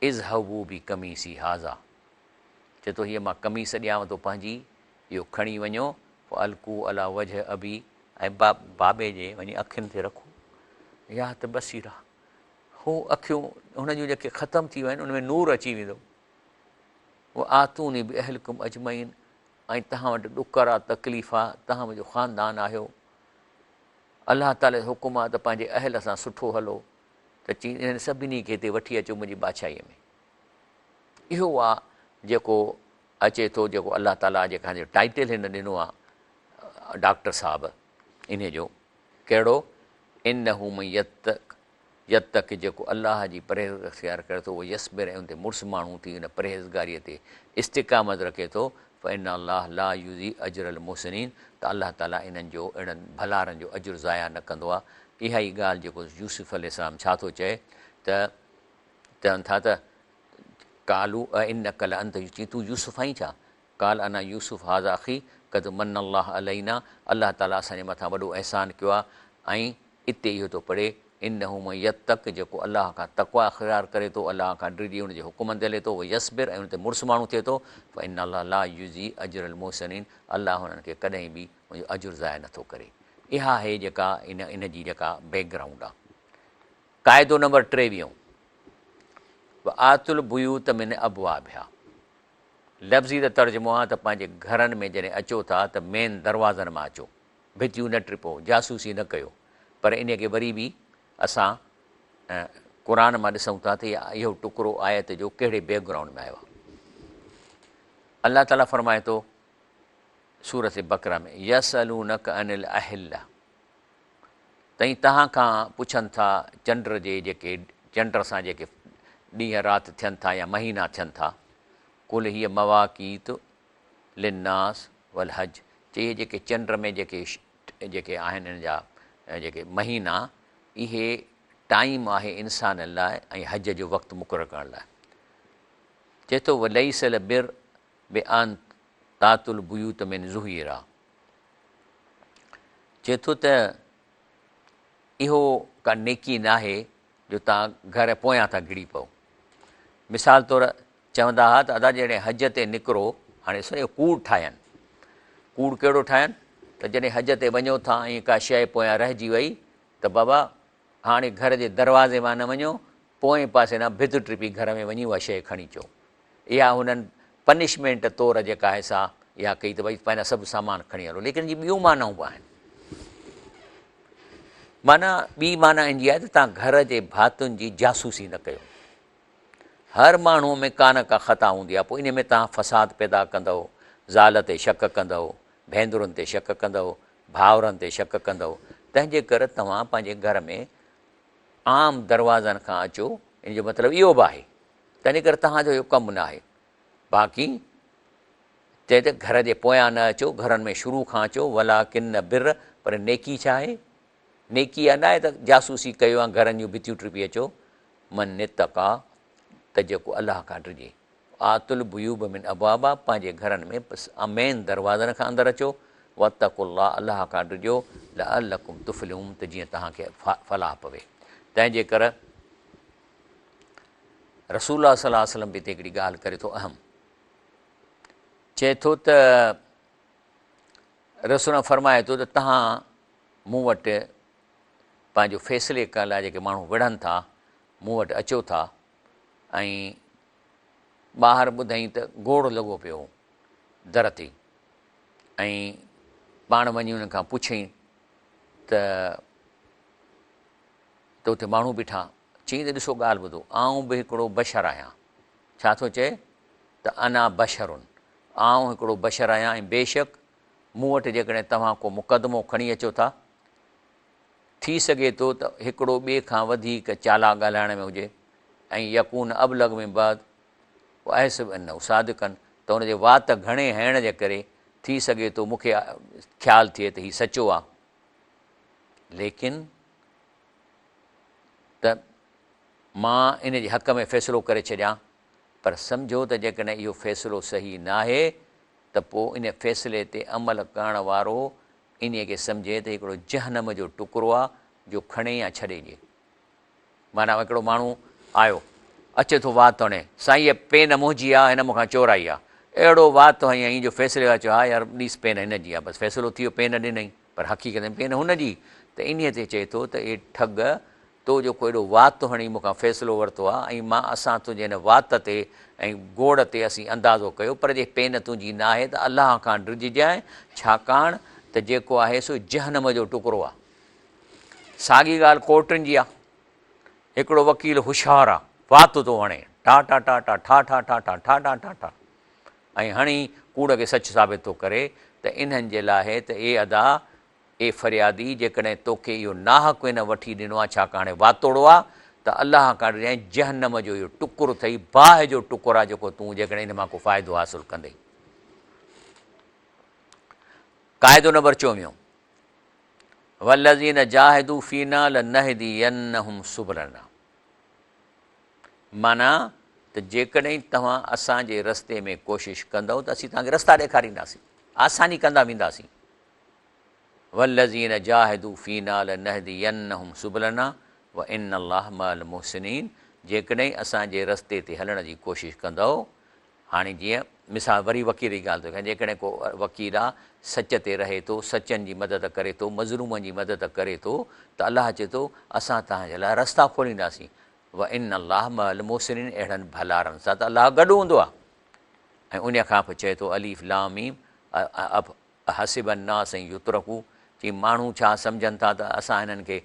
S1: اذهبوا بقميصي هذا چي ٿو هيء مان قميص ڏيانو ٿو پنهنجي اهو کڻي وڃو فالقوه علي وجه ابي ۽ بابي جي وڃي اکين تي رکو يات بصيرا هو اکيون هن جون جيڪي ختم ٿي ويون آهن ان ۾ نور اچي ويندو وآتوني باهلڪم اجمعين ۽ توهان وٽ ڏڪر آ تڪليف آ توهان منهنجو خاندان آهيو الله تعالي جو حڪم آ ته پنهنجي اهل سان سٺو هلو ته چي انهن سڀني کي هتي وٺي اچو منهنجي بادشاهيء ۾ اهو آ جيڪو اچي ٿو جيڪو الله تعالي جيڪا جو ٽائيٽل هن ڏنو آ ڊاڪٽر صاحب انهي جو ڪهڙو انه من يتق يتق جيڪو الله جي پرهيز اختيار ڪري ٿو ويصبر ۽ ان تي مڙس ماڻهو ٿي ان پرهيزگاريء تي استقامت رکي ٿو فان الله لا يضيع اجر المحسنين ته الله تعالي انهن جو اهڙن ڀلارن جو اجر ضايع نه ڪندو آهي اها ئي ڳالهه جيڪو يوسف عليه السلام ڇا ٿو چئي ته چون ٿا ته قالوا ائنک لانت يوسف تون يوسف آهين ڇا؟ قال انا يوسف هذا اخي قد من الله علينا الله تعالي اسان جي مٿان وڏو احسان ڪيو آهي ۽ اتي اهو ٿو پڙهي انه من يتق جيڪو الله کان تقويٰ اختيار ڪري ٿو الله کان ڊڄي ان جي حڪمن تي هلي ٿو ويصبر ۽ ان تي مڙس ماڻهو ٿئي ٿو فان الله لا يضيع اجر المحسنين الله انهن کي ڪڏهن به ان جو اجر ضايع نٿو ڪري اها آهي جيڪا ان ان جي جيڪا بيڪ گرائونڊ آهي. قاعدو نمبر ٽيويهون، وآتوا البيوت من ابوابها لفظي ته ترجمو آهي ته پنهنجي گهرن ۾ جڏهن اچو ٿا ته مين دروازن مان اچو، ڀتيون نه ٽپو، جاسوسي نه ڪيو، پر انهي کي وري به اسان قرآن مان ڏسون ٿا ته اهو ٽڪرو آيت جو ڪهڙي بيڪ گرائونڊ ۾ آيو آهي. الله تعاليٰ فرمائي ٿو سورة بقره ۾ يسألونک عن الاهله تئين توهان کان پڇن ٿا چنڊ جي جيڪي چنڊ سان جيڪي ڏينهن رات ٿين ٿا يا مهينا ٿين ٿا قل هي مواقيت للناس والحج چي اهي جيڪي چنڊ ۾ جيڪي جيڪي آهن ان جا جيڪي مهينا اهي ٽائيم آهي انسانن لاء ۽ حج جو وقت مقرر ڪرڻ لاء چئي ٿو وليس البر بان تاتوا البيوت من ظهيرا چئي ٿو ته اهو ڪا نيڪي ناهي جو توهان گهر پويان ٿا گهڙي پئو. مثال طور چوندا ها ته ادا جڏهن حج تي نڪرو، هاڻي ڏسو اهو ڪوڙ ٺاهين. ڪوڙ ڪهڙو ٺاهين ته جڏهن حج تي وڃو ٿا ۽ ڪا شيء پويان رهجي وئي ته بابا هاڻي گهر جي دروازي مان نه وڃو، پوئين پاسي ڏانهن ڀت ٽپي گهر ۾ وڃي اها شيء کڻي اچو. اها هنن پنشمينٽ طور جيڪا آهي سا اها ڪئي ته ڀئي پنهنجا سڀ سامان کڻي هلو ليڪن ان جي ٻيون معنائون به آهن. معنيٰ ٻي معنيٰ ان جي آهي ته توهان گهر جي ڀاتين جي جاسوسي نه ڪيو. هر ماڻهوء ۾ ڪا نه ڪا خطا هوندي آهي پوء ان ۾ توهان فساد پيدا ڪندؤ، زال تي شڪ ڪندؤ، ڀينرن تي شڪ ڪندؤ، ڀائرن تي شڪ ڪندؤ، تنهن جي ڪري توهان پنهنجي گهر ۾ عام دروازن کان اچو، ان جو مطلب اهو به آهي تنهن ڪري توهان جو اهو ڪم نه آهي. باقي چئي ته گهر جي پويان نه اچو، گهرن ۾ شروع کان اچو، ولڪن بر، پر نيڪي ڇا آهي؟ نيڪي اها نه آهي ته جاسوسي ڪيو يا گهرن جون ڀتيون ٽپي اچو، من اتقيٰ ته جيڪو الله کان ڊڄي. آتوا البيوب من ابوابها پنهنجي گهرن ۾ مين دروازن کان اندر اچو، واتقوا الله الله کان ڊڄو، لعلڪم تفلحون ته جيئن توهان کي فلاح پوي. تنهن جي ڪر رسول الله صلي الله عليه وسلم به هتي هڪڙي ڳالهه ڪري ٿو اهم چئي ٿو ته رسول الله فرمائي ٿو ته توهان مون وٽ پنهنجو فيصلي ڪرڻ لاء جيڪي ماڻهو وڙهن ٿا مون وٽ اچو ٿا ۽ ٻاهر ٻڌائين ته گوڙ لڳو پيو هو در تي ۽ پاڻ وڃي انهن کان پڇيائين ته ته اتي ماڻهو بيٺا چيائين ته ڏسو ڳالهه ٻڌو، آئون به هڪڙو بشر آهيان. ڇا ٿو چئي ته انا بشر، آئون هڪڙو بشر آهيان ۽ بيشڪ مون وٽ جيڪڏهن توهان ڪو مقدمو کڻي اچو ٿا، ٿي سگهي ٿو ته هڪڙو ٻئي کان وڌيڪ چالاڪ ڳالهائڻ ۾ هجي ان يڪون ابلغ من بعض واحسب انه صادقا ته ان جي وات گهڻي هئڻ جي ڪري ٿي سگهي ٿو مون کي خيال ٿئي ته هي سچو آ ليڪن ته مان ان جي حق ۾ فيصلو ڪري ڇڏيان پر سمجهو ته جيڪڏهن اهو فيصلو صحيح ناهي ته پوء ان فيصلي تي عمل ڪرڻ وارو انهيء کي سمجهي ته هڪڙو جهنم جو ٽڪرو آ جو کڻي يا ڇڏي ڏي. معنيٰ هڪڙو ماڻهو آيو، اچي ٿو وات هڻي، سائين هيء پين منهنجي آ، هن مون کان چورائي آ. اهڙو وات هنيائين جو فيصلي واري چيو، ها يار ڏيس پين هن جي آ، بس فيصلو ٿي ويو پين ڏنائين، پر حقيقت ۾ پين هن جي. ته انهيء تي چئي ٿو ته اي ٺڳ! تو جيڪو ايڏو وات هڻي مون کان فيصلو ورتو آ ۽ مان اسان تنهنجي هن وات تي ۽ گوڙ تي اسين اندازو ڪيو پر جي پين تنهنجي ناهي ته الله کان ڊڄجانء ڇاڪاڻ ته جيڪو آهي سو جهنم جو ٽڪرو آ. ساڳي ڳالهه ڪورٽن جي آ. هڪڙو وڪيل هوشيار آ، وات ٿو هڻي ٽا ٽا ٽا ٽا ٺا ٺا ٺا ٺا ٺا ٺا ٺا ٺا ۽ هڻي ڪوڙ کي سچ ثابت ٿو ڪري ته انهن جي لاء ته اي ادا اي فريادي! جيڪڏهن توکي اهو ناحق هن وٺي ڏنو آهي، ڇاڪاڻ واتوڙو آهي، ته الله کان ڊڄجانء، جهنم جو اهو ٽڪر اٿئي، باهه جو ٽڪر آهي، جيڪو تون جيڪڏهن ان مان ڪو فائدو حاصل ڪندين. قاعدو نمبر چوويهون، والذين جاهدوا فينا لنهدينهم سبلنا معنيٰ ته جيڪڏهن توهان اسان جي رستي ۾ ڪوشش ڪندؤ ته اسين توهان کي رستا ڏيکارينداسين، آساني ڪندا وينداسين. والذين جاهدوا فينا لنهدينهم سبلنا وان الله مع المحسنين جيڪڏهن اسان جي رستي تي هلڻ جي ڪوشش ڪندؤ هاڻي جيئن مثال وري وڪيل جي ڳالهه ٿو ڪيان جيڪڏهن ڪو وڪيل آ سچ تي رهي ٿو سچن جي مدد ڪري ٿو مظلومن جي مدد ڪري ٿو ته الله چئي ٿو اسان توهان جي لاء رستا کولينداسين وان الله مع المحسنين اهڙن ڀلارن سان ته الله گڏ هوندو آ ۽ ان کان پوء چئي ٿو الف لام ميم احسب الناس ان يترڪوا چي ماڻهو ڇا سمجهن ٿا ته اسان هنن کي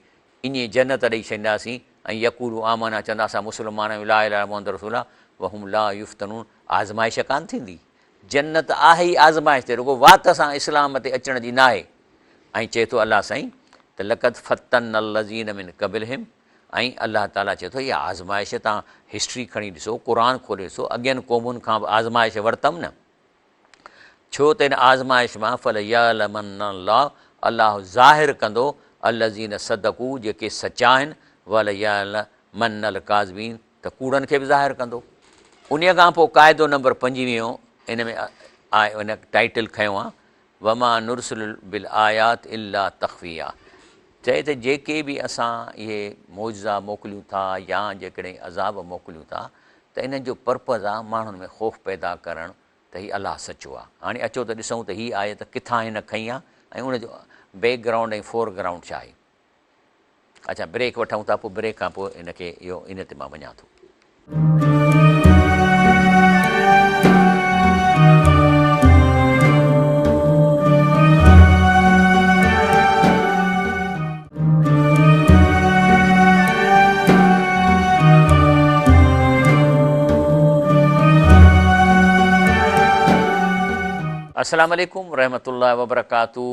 S1: ائين جنت ڏئي ڇڏينداسين ۽ يقولوا آمنا چوندا اسان مسلمان آهيون لا اله الا الله محمد رسول الله وهم لا يفتنون آزمائش ڪانه ٿيندي جنت آهي ئي آزمائش تي رڳو وات سان اسلام تي اچڻ جي ناهي ۽ چئي ٿو الله سائين ته لقد فتنا الذين من قبلهم ۽ الله تعالي چئي ٿو اها آزمائش تان هسٽري کڻي ڏسو قرآن کولي ڏسو اڳين قومن کان به آزمائش ورتم نه ڇو ته ان آزمائش مان فليعلمن الله الله ظاهر ڪندو الذين صدقوا جيڪي سچا آهن وليعلمن الڪاذبين ته ڪوڙن کي به ظاهر ڪندو. انهيء کان پوء قاعدو نمبر پنجويهون ان ۾ آء ان ٽائيٽل کنيو آهي وما نرسل بالآيات الا تخويا چئي ته جيڪي به اسان اهي معجزا موڪليون ٿا يا جيڪڏهن عذاب موڪليون ٿا ته انهن جو پرپز آهي ماڻهن ۾ خوف پيدا ڪرڻ ته هي الله سچو آهي. هاڻي اچو ته ڏسون ته هي آيت ڪٿان هن کنئي آهي ۽ ان جو بيڪ گرائونڊ ۽ فور گرائونڊ ڇا آهي. اڇا بريڪ وٺون ٿا پوء بريڪ کان پوء ان کي اهو ان تي مان وڃان ٿو. السلام عليڪم ورحمة الله وبرڪاته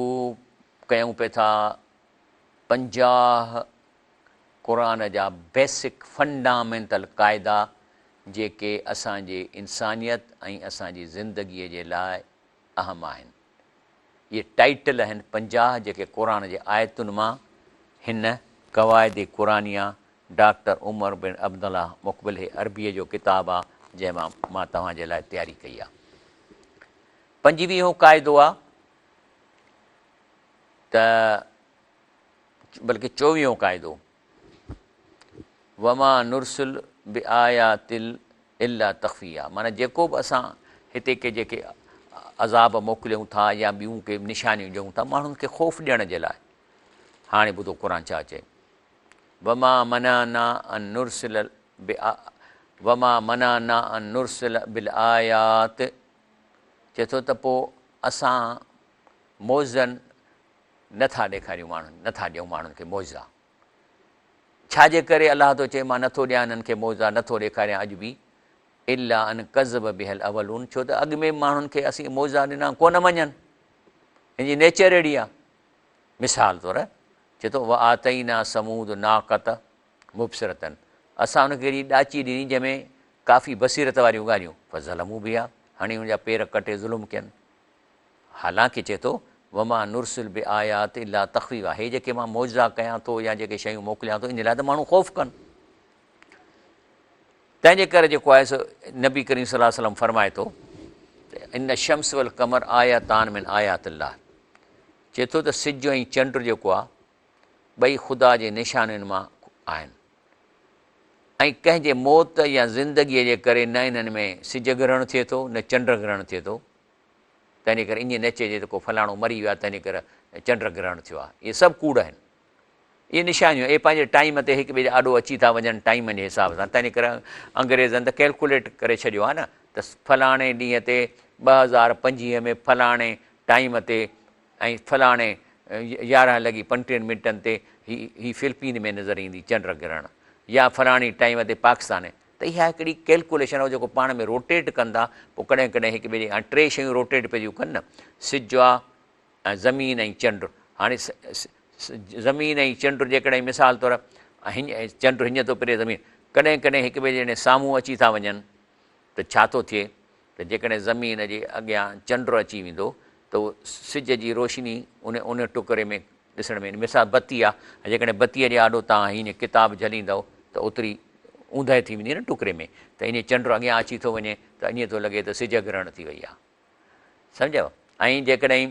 S1: ڪيون پي ٿا 50 قرآن جا بيسڪ فنڊامينٽل قاعدا جيڪي اسان جي انسانيت ۽ اسان جي زندگي جي لاء اهم آهن. اهي ٽائيٽل آهن 50 جيڪي قرآن جي آيتن مان هن قواعد قرآنيه ڊاڪٽر عمر بن عبدالله مقبل هي عربيء جو ڪتاب آ جنهن مان مان توهان جي لاء تياري ڪئي آ. پنجويهون قاعدو آ ته بلڪه چوويهون قاعدو وما نرسل بآيات الا تخويا معنيٰ جيڪو به اسان هتي ڪي جيڪي عذاب موڪليون ٿا يا ٻيون ڪي نشانيون ڏيون ٿا ماڻهن کي خوف ڏيڻ جي لاء. هاڻي ٻڌو قرآن ڇا چئي وما منعنا ان نرسل وما منعنا ان نرسل بالآيات چئي ٿو ته پوء اسان معجزن نٿا ڏيکاريون ماڻهن نٿا ڏيون ماڻهن کي معجزا ڇا جي ڪري الله ٿو چئي مان نٿو ڏيان انهن کي معجزا نٿو ڏيکاريان اڄ به الا ان ڪذب بها الاولون ڇو ته اڳ ۾ ماڻهن کي اسين معجزا ڏنا ڪونه مڃن هن جي نيچر اهڙي آهي مثال طور چئي ٿو وآتينا ثمود ناقة مبصرة اسان ان کي هڪڙي ڏاچي ڏني جنهن ۾ ڪافي بصيرت واريون ڳالهيون، فظلموا بها، هڻي ان جا پير ڪٽي ظلم ڪين. حالانڪه چئي ٿو، وما نرسل بآيات الا تخويفا، هي جيڪي مان معجزا ڪيان ٿو يا جيڪي شيون موڪليان ٿو ان جي لاء ته ماڻهو خوف ڪن. تنهن جي ڪري جيڪو آهي سو نبي ڪريم صلي الله عليه وسلم فرمائي ٿو ته ان الشمس والقمر آيتان من آيات الله، چئي ٿو ته سج ۽ چنڊ جيڪو آهي ٻئي خدا جي نشانين مان آهن ۽ ڪنهن جي موت يا زندگيء جي ڪري نه انهن ۾ سج گرهڻ ٿئي ٿو نه چنڊ گرهڻ ٿئي ٿو. تنهن جي ڪري ائين نه چئجي ته ڪو فلاڻو مري ويو آهي تنهن جي ڪري چنڊ گرهڻ ٿيو آهي. اهي سڀ ڪوڙ آهن. اهي نشانيون اهي پنهنجي ٽائيم تي هڪ ٻئي جي آڏو اچي ٿا وڃن ٽائيم جي حساب سان. تنهن جي ڪري انگريزن ته ڪيلڪوليٽ ڪري ڇڏيو آهي نه ته فلاڻي ڏينهن تي 2025 ۾ فلاڻي ٽائيم تي ۽ فلاڻي يارهن لڳي پنٽيهن منٽن تي هي هي فلپين ۾ نظر ايندي چنڊ گرهڻ يا فلاڻي ٽائيم تي پاڪستان ۾ ته اها هڪڙي ڪيلڪوليشن آهي جيڪو پاڻ ۾ روٽيٽ ڪن ٿا پوء ڪڏهن ڪڏهن هڪ ٻئي جي هاڻي ٽي شيون روٽيٽ پيون ڪن نه سج آ ۽ زمين ۽ چنڊ هاڻي زمين ۽ چنڊ جيڪڏهن مثال طور هن چنڊ هيئن ٿو ڦري زمين ڪڏهن ڪڏهن هڪ ٻئي جي جڏهن سامهون اچي ٿا وڃن ته ڇا ٿو ٿئي ته جيڪڏهن زمين جي اڳيان چنڊ اچي ويندو ته اهو سج جي روشني ان ان ٽڪري ۾ ڏسڻ ۾ ايندي. مثال بتي آ ۽ جيڪڏهن بتيء جي آڏو توهان هيئن ڪتاب جهليندؤ ته اوتري اوندهه ٿي ويندي نه ٽڪري ۾ ته ائين چنڊ اڳيان اچي ٿو وڃي ته ائين ٿو لڳي ته سج گرهڻ ٿي وئي آ. سمجهيو؟ ۽ جيڪڏهن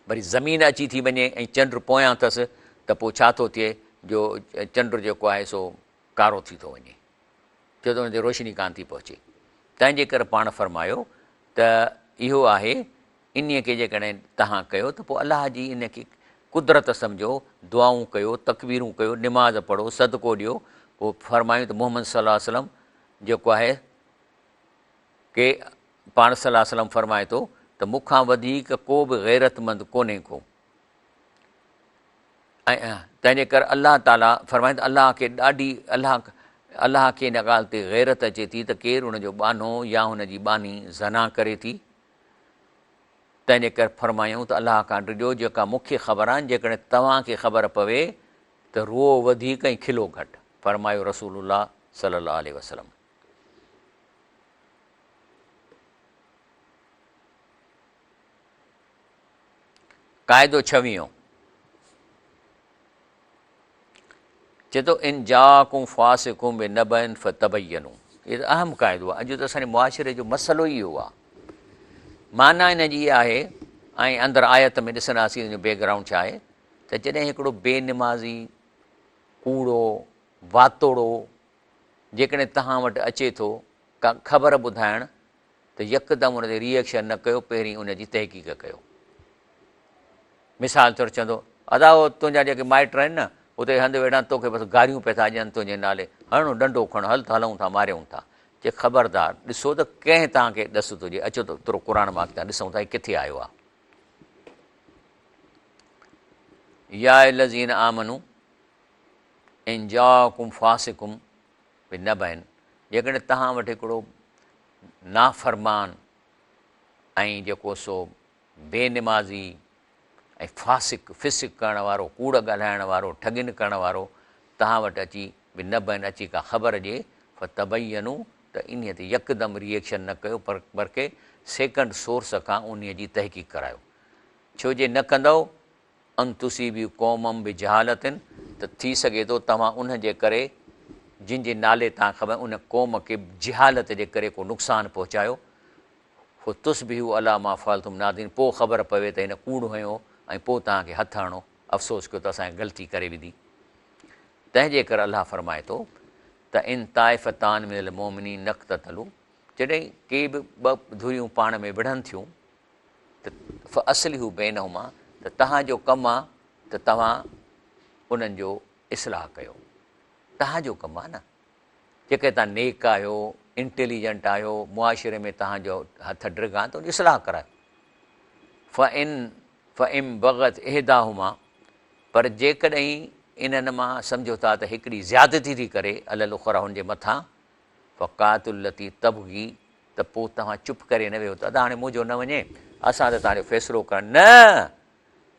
S1: وري زمين اچي ٿي وڃي ۽ چنڊ پويان اٿس ته پوء ڇا ٿو ٿئي جو چنڊ جيڪو آهي سو ڪارو ٿي ٿو وڃي. ڇو ته ان تي روشني ڪانه ٿي پهچي. تنهن جي ڪري پاڻ فرمايو ته اهو آهي، انهيء کي جيڪڏهن توهان ڪيو ته پوء الله جي ان کي قدرت سمجهو، دعائون ڪيو، تڪبيرون ڪيو، نماز پڙهو، صدقو ڏيو. پوء فرمايون ته محمد صلي الله عليه وسلم جيڪو آهي ڪي پاڻ صلي الله عليه وسلم فرمائي ٿو ته مون کان وڌيڪ ڪو به غيرتمند ڪونهي ڪو. ۽ تنهن جي ڪري الله تعاليٰ فرمائي ته الله کي ڏاڍي الله الله کي ان ڳالهه تي غيرت اچي ٿي ته ڪير ان جو ٻانهو يا هن جي ٻانهي زنا ڪري ٿي. تنهن جي ڪري فرمايائون ته الله کان ڊڄو جيڪا مون کي خبر آهن جيڪڏهن توهان کي خبر پوي ته روئو وڌيڪ ۽ کلو گهٽ. فرمايو رسول الله صلي الله عليه وسلم. قاعدو ڇويهون چئي ٿو ان جاءڪم فاسق بنبأ فتبينوا. هي ته اهم قاعدو آهي. اڄ ته اسان جي معاشري جو مسئلو ئي اهو آهي. معنيٰ ان جي اها آهي ۽ اندر آيت ۾ ڏسنداسين ان جو بيڪ گرائونڊ ڇا آهي ته جڏهن هڪڙو بي نمازي، ڪوڙو، واتوڙو جيڪڏهن توهان وٽ اچي ٿو ڪا خبر ٻڌائڻ ته يڪدم ان تي ري ايڪشن نه ڪيو، پهرين ان جي تحقيق ڪيو. مثال طور چوندو، ادا اهو تنهنجا جيڪي مائٽ آهن نه، اتي هنڌ ويٺا آهن، توکي بس گاريون پيا ٿا ڏين تنهنجي نالي، هڻ ڏنڊو کڻ، هل ته هلون ٿا ماريون ٿا. چي خبردار، ڏسو ته ڪنهن توهان کي ڏس ٿو ڏئي، اچو ته ٿورو قرآن مان اڳتان ڏسون ٿا هي ڪٿي آيو آهي. يا الذين آمنوا ان جاءڪم فاسق بنبأ، جيڪڏهن توهان وٽ هڪڙو نافرمان ۽ جيڪو سو بي نمازي ۽ فاسق، فسق ڪرڻ وارو، ڪوڙ ڳالهائڻ وارو، ٺڳين ڪرڻ وارو توهان وٽ اچي بنبأ اچي ڪا خبر ڏئي، فتبينوا ته انهيء تي يڪدم ري ايڪشن نه ڪيو پر بلڪه سيڪنڊ سورس کان انهيء جي تحقيق ڪرايو. ڇو جي نه ڪندؤ ان تصيبوا قوما بجهالة ته ٿي سگهي ٿو توهان انهن جي ڪري جن جي نالي تان خبر ان قوم کي جهالت جي ڪري ڪو نقصان پهچايو فتصبحوا علي ما فعلتم نادمين پوء خبر پوي ته هن ڪوڙ هنيو ۽ پوء توهان کي هٿ هڻو افسوس ڪيو ته اسان غلطي ڪري وڌي. تنهن جي ڪري الله فرمائي ٿو ته ان طائفتان من المؤمنين اقتتلوا جڏهن ڪي به ٻه ڌريون پاڻ ۾ وڙهن ٿيون ته فاصلحوا بينهما ته توهان جو ڪم آ ته توهان انهن جو اصلاح ڪيو. توهان جو ڪم آ نه. جيڪڏهن توهان نيڪ آهيو، انٽيليجنٽ آهيو، معاشري ۾ توهان جو هٿ ڊگها آهن ته ان جو اصلاح ڪرايو. فان فان بغت احداهما پر جيڪڏهن انهن مان سمجهو ٿا ته هڪڙي زيادتي ٿي ڪري علي الاخريٰ هن جي مٿان فقاتلوا التي تبغي ته پوء توهان چپ ڪري نه ويهو ته ادا هاڻي منهنجو نه وڃي اسان ته توهان جو فيصلو ڪرڻ نه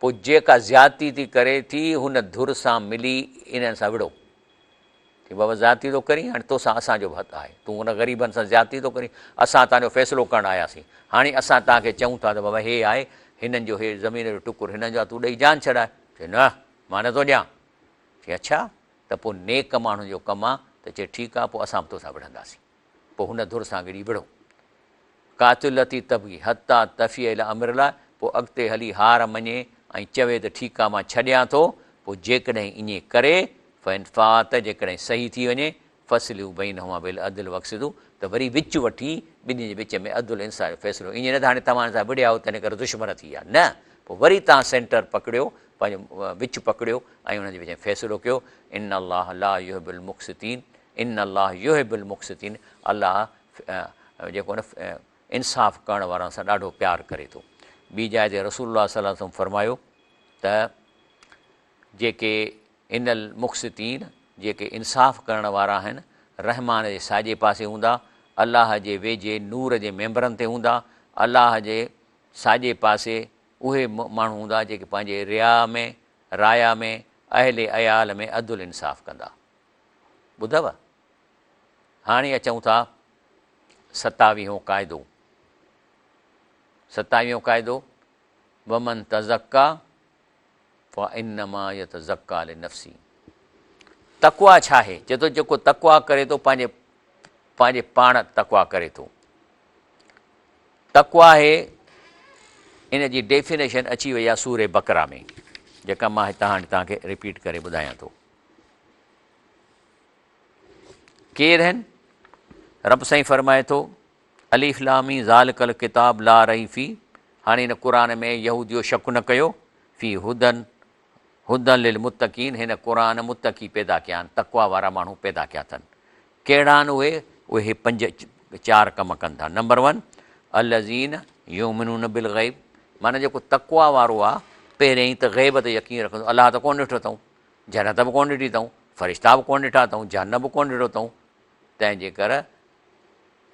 S1: پوء جيڪا زيادتي ٿي ڪري ٿي هن ڌر سان ملي انهن سان وڙهو. چي بابا زيادتي ٿو ڪرين، هاڻي توسان اسان جو به هٿ آهي، تون ان غريبن سان زيادتي ٿو ڪرين، اسان توهان جو فيصلو ڪرڻ آياسين، هاڻي اسان توهان کي چئون ٿا ته بابا هي آهي هنن جو هي زمين جو ٽڪر هنن جو آهي، تون ڏئي جان ڇڏاء. چي نه مان نه ٿو ڏيان. چي اڇا ته پوء نيڪ ماڻهن جو ڪم آ ته چي ٺيڪ آ پوء اسان به توسان وڙهنداسين. پوء هن ڌر سان گڏي وڙهو. قاتل التي تبغي حتي تفيء الي امر الله پوء اڳتي هلي هار مڃي ۽ چوي ته ٺيڪ آ مان ڇڏيان ٿو، پوء جيڪڏهن ائين ڪري، فان فاءت جيڪڏهن صحيح ٿي وڃي، فاصلحوا بينهما بالعدل واقسطوا ته وري وچ وٺي ٻنهي جي وچ ۾ عدل انصاف جو فيصلو ائين نه ته هاڻي توهان هن سان وڙهيا آهيو تنهن ڪري دشمن ٿي ويا نه پوء وري توهان سينٽر پڪڙيو پنهنجو وچ پڪڙيو ۽ انهن جي وچ ۾ فيصلو ڪيو ان الله لا يحب المقسطين ان الله يحب المقسطين الله جيڪو نه انصاف ڪرڻ وارن سان ڏاڍو پيار ڪري ٿو. ٻي جاء تي رسول الله صلي الله عليه وسلم فرمايو ته جيڪي ان المقسطين جيڪي انصاف ڪرڻ وارا آهن رحمان جي ساڄي پاسي هوندا، الله جي ويجهي نور جي ميمبرن تي هوندا، الله جي ساڄي پاسي اهي ماڻهو هوندا جيڪي پنهنجي رياء ۾ رايا ۾ اهل عيال ۾ عدل انصاف ڪندا. ٻڌو؟ هاڻي اچون ٿا ستاويهون قاعدو. ستاويهون قاعدو، ومن تزڪا فانما يتزڪا لنفسه. تقويٰ ڇا آهي؟ چئي ٿو جيڪو تقويٰ ڪري ٿو پنهنجي پنهنجي پاڻ تقويٰ ڪري ٿو. تقويٰ آهي ان جي ڊيفينيشن اچي وئي آهي سورة بقره ۾ جيڪا مان هتان هاڻي توهان کي رپيٽ ڪري ٻڌايان ٿو. ڪير آهن؟ رب سائين فرمائي ٿو، الف لام ميم ذالڪ الڪتاب لا ريب فيه هاڻي هن قرآن ۾ يهوديو شڪ نه ڪيو، فيه هدًا هدًا للمتقين هن قرآن متقي پيدا ڪيا آهن، تقويٰ وارا ماڻهو پيدا ڪيا اٿن. ڪهڙا آهن اهي؟ اهي هي پنج چار ڪم ڪن ٿا. نمبر ون الذين يؤمنون بالغيب معنيٰ جيڪو تقويٰ وارو آهي پهريائين ته غيب تي يقين رکندو، الله ته ڪونه ڏٺو اٿئون، جنت به ڪونه ڏٺي اٿئون، فرشتا به ڪونه ڏٺا اٿئون، جهنم به ڪونه ڏٺو اٿئون، تنهن جي ڪر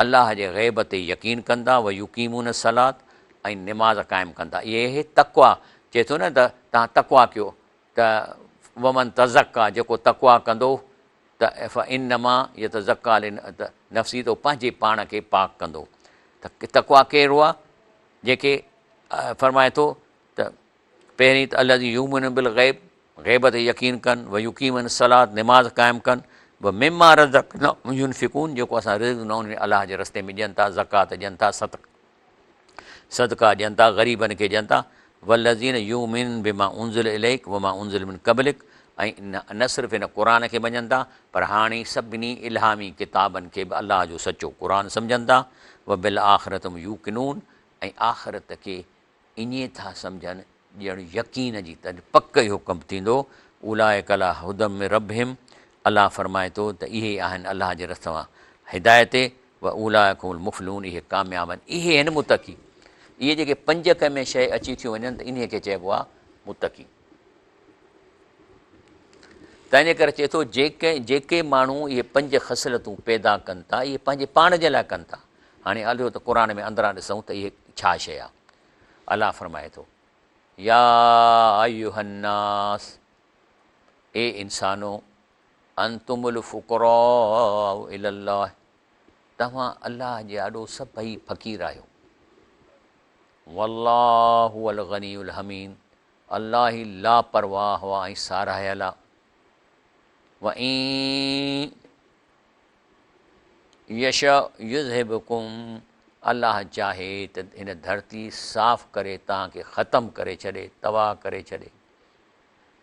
S1: الله جي غيب تي يقين ڪندا، ويقيمون الصلوة ۽ نماز قائم ڪندا. اهي اهي تقويٰ چئي ٿو نه ته توهان تقويٰ ڪيو ته ومن تزڪيٰ جيڪو تقويٰ ڪندو ته فانما يتزڪيٰ لنفسه ته هو پنهنجي پاڻ کي پاڪ ڪندو. ته تقويٰ ڪهڙو آهي؟ جيڪي فرمائي ٿو ته پهرين ته الذين يؤمنون بالغيب غيب تي يقين ڪن، ويقيمون الصلاة نماز قائم ڪن، ومما رزقناهم ينفقون جيڪو اسان رزق ڏنو ان ۾ الله جي رستي ۾ ڏين ٿا، زڪوات ڏين ٿا، صدقا ڏين ٿا، غريبن کي ڏين ٿا، والذين يؤمنون بما انزل اليڪ وما انزل من قبلڪ ۽ نه صرف هن قرآن کي مڃن ٿا پر هاڻي سڀني الهامي ڪتابن کي به الله جو سچو قرآن سمجهن ٿا، وبالآخرة هم يوقنون ۽ آخرت کي ائين ٿا سمجهن ڄڻ يقين جي ته پڪ اهو ڪم ٿيندو، اولئک علي هدي من ربهم الله فرمائي ٿو ته اهي آهن الله جي رستي مان هدايت تي، واولئک هم المفلحون اهي ڪامياب آهن، اهي آهن متقي، اهي جيڪي پنج ڪنهن ۾ شيء اچي ٿيون وڃن ته انهي کي چئبو آهي متقي. تنهن جي ڪري چئي ٿو جيڪي جيڪي ماڻهو اهي پنج خصلتون پيدا ڪن ٿا اهي پنهنجي پاڻ جي لاء ڪن ٿا. هاڻي هليو ته قرآن ۾ اندران ڏسون ته اهي ڇا شيء آهي. الله فرمائي ٿو، يا ايها الناس اي انسانو انتم الفقراء الي الله توهان الله جي آڏو سڀئي فقير آهيو. والله هو الغني الحميد الله ئي لاپرواهه ۽ ساراهيل آهي. وان يشاء يذهبڪم الله چاهي ته هن ڌرتي صاف ڪري توهان کي ختم ڪري ڇڏي، تباهه ڪري ڇڏي.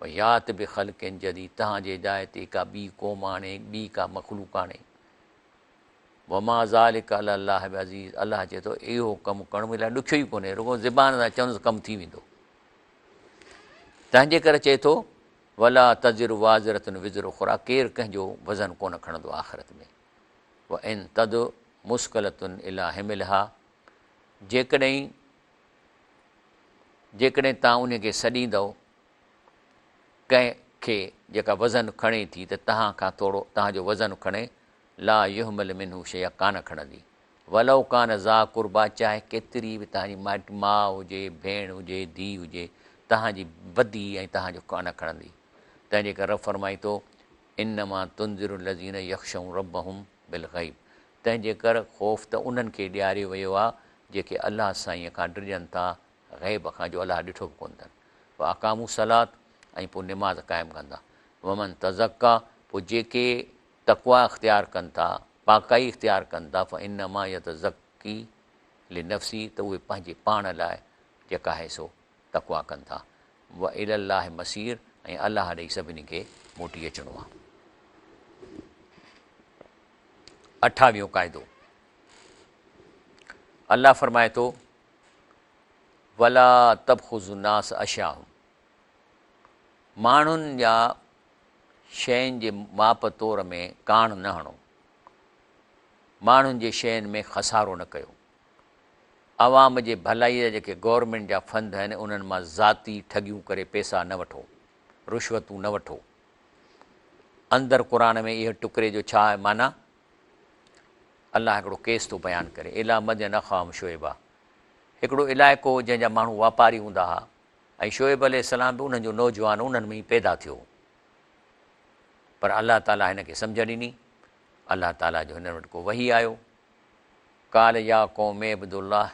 S1: ويات بخلق جديد توهان جي جاء تي ڪا ٻي قوم آڻي، ٻي ڪا مخلوق آڻي. وما ذلڪ علي الله بعزيز الله چئي ٿو اهو ڪم ڪرڻ منهنجي لاء ڏکيو ئي ڪونهي، رڳو زبان سان چوندس ڪم ٿي ويندو. تنهن جي ڪري چئي ٿو ولا تزر وازرة وزر اخريٰ ڪير ڪنهن جو وزن ڪونه کڻندو آخرت ۾. وان تدع مثقلة الي حملها جيڪڏهن جيڪڏهن توهان انهي کي سڏيندؤ ڪنهن کي جيڪا وزن کڻي ٿي ته توهان کان ٿورو توهان جو وزن کڻي لا يحمل منه شيئا ڪانه کڻندي ولو ڪان ذا قربيٰ چاهي ڪيتري به توهان جي مائٽ ماء هجي، ڀيڻ هجي، ڌيء هجي، توهان جي بدي ۽ توهان جو ڪانه کڻندي. تنهن جي ڪري رب فرمائي ٿو، انما تنذر الذين يخشون ربهم بالغيب تنهن جي ڪر خوف ته انهن کي ڏياريو ويو آهي جيڪي الله سائينء کان ڊڄن ٿا غيب کان جو الله ڏٺو به ڪونه اٿن. واقاموا الصلوة ۽ پوء نماز قائم ڪن ٿا. ومن تزڪيٰ پوء جيڪي تقويٰ اختيار ڪن ٿا، پاڪائي اختيار ڪن ٿا، فانما يتزڪي لنفسه ته اهي پنهنجي پاڻ لاء جيڪا آهي سو تقويٰ ڪن ٿا. والي الله المصير ۽ الله ڏي سڀني کي موٽي اچڻو آهي. اٺاويهون قاعدو، الله فرمائي ٿو، ولا تبخسوا الناس اشياءهم ماڻهن جا شين جي ماپ تور ۾ ڪاڻ نه هڻو، ماڻهن جي شين ۾ خسارو نه ڪيو. عوام جي ڀلائي جا جيڪي گورنمينٽ جا فند آهن انهن مان ذاتي ٺڳيون ڪري پيسا نه وٺو، رشوتون نه وٺو. اندر قرآن ۾ اهي ٽڪري جو ڇا آهي معنيٰ؟ الله هڪڙو ڪيس ٿو بيان ڪري، الي مدين اخاهم شعيبا، هڪڙو علائقو هو جنهن جا ماڻهو واپاري هوندا ها ۽ شعيب عليه السلام به انهن جو نوجوان انهن ۾ ئي پيدا ٿيو هو پر الله تعالي هن کي سمجهه ڏني، الله تعالي جو هنن وٽ ڪو وحي آيو، قال يا قوم اعبدوا الله،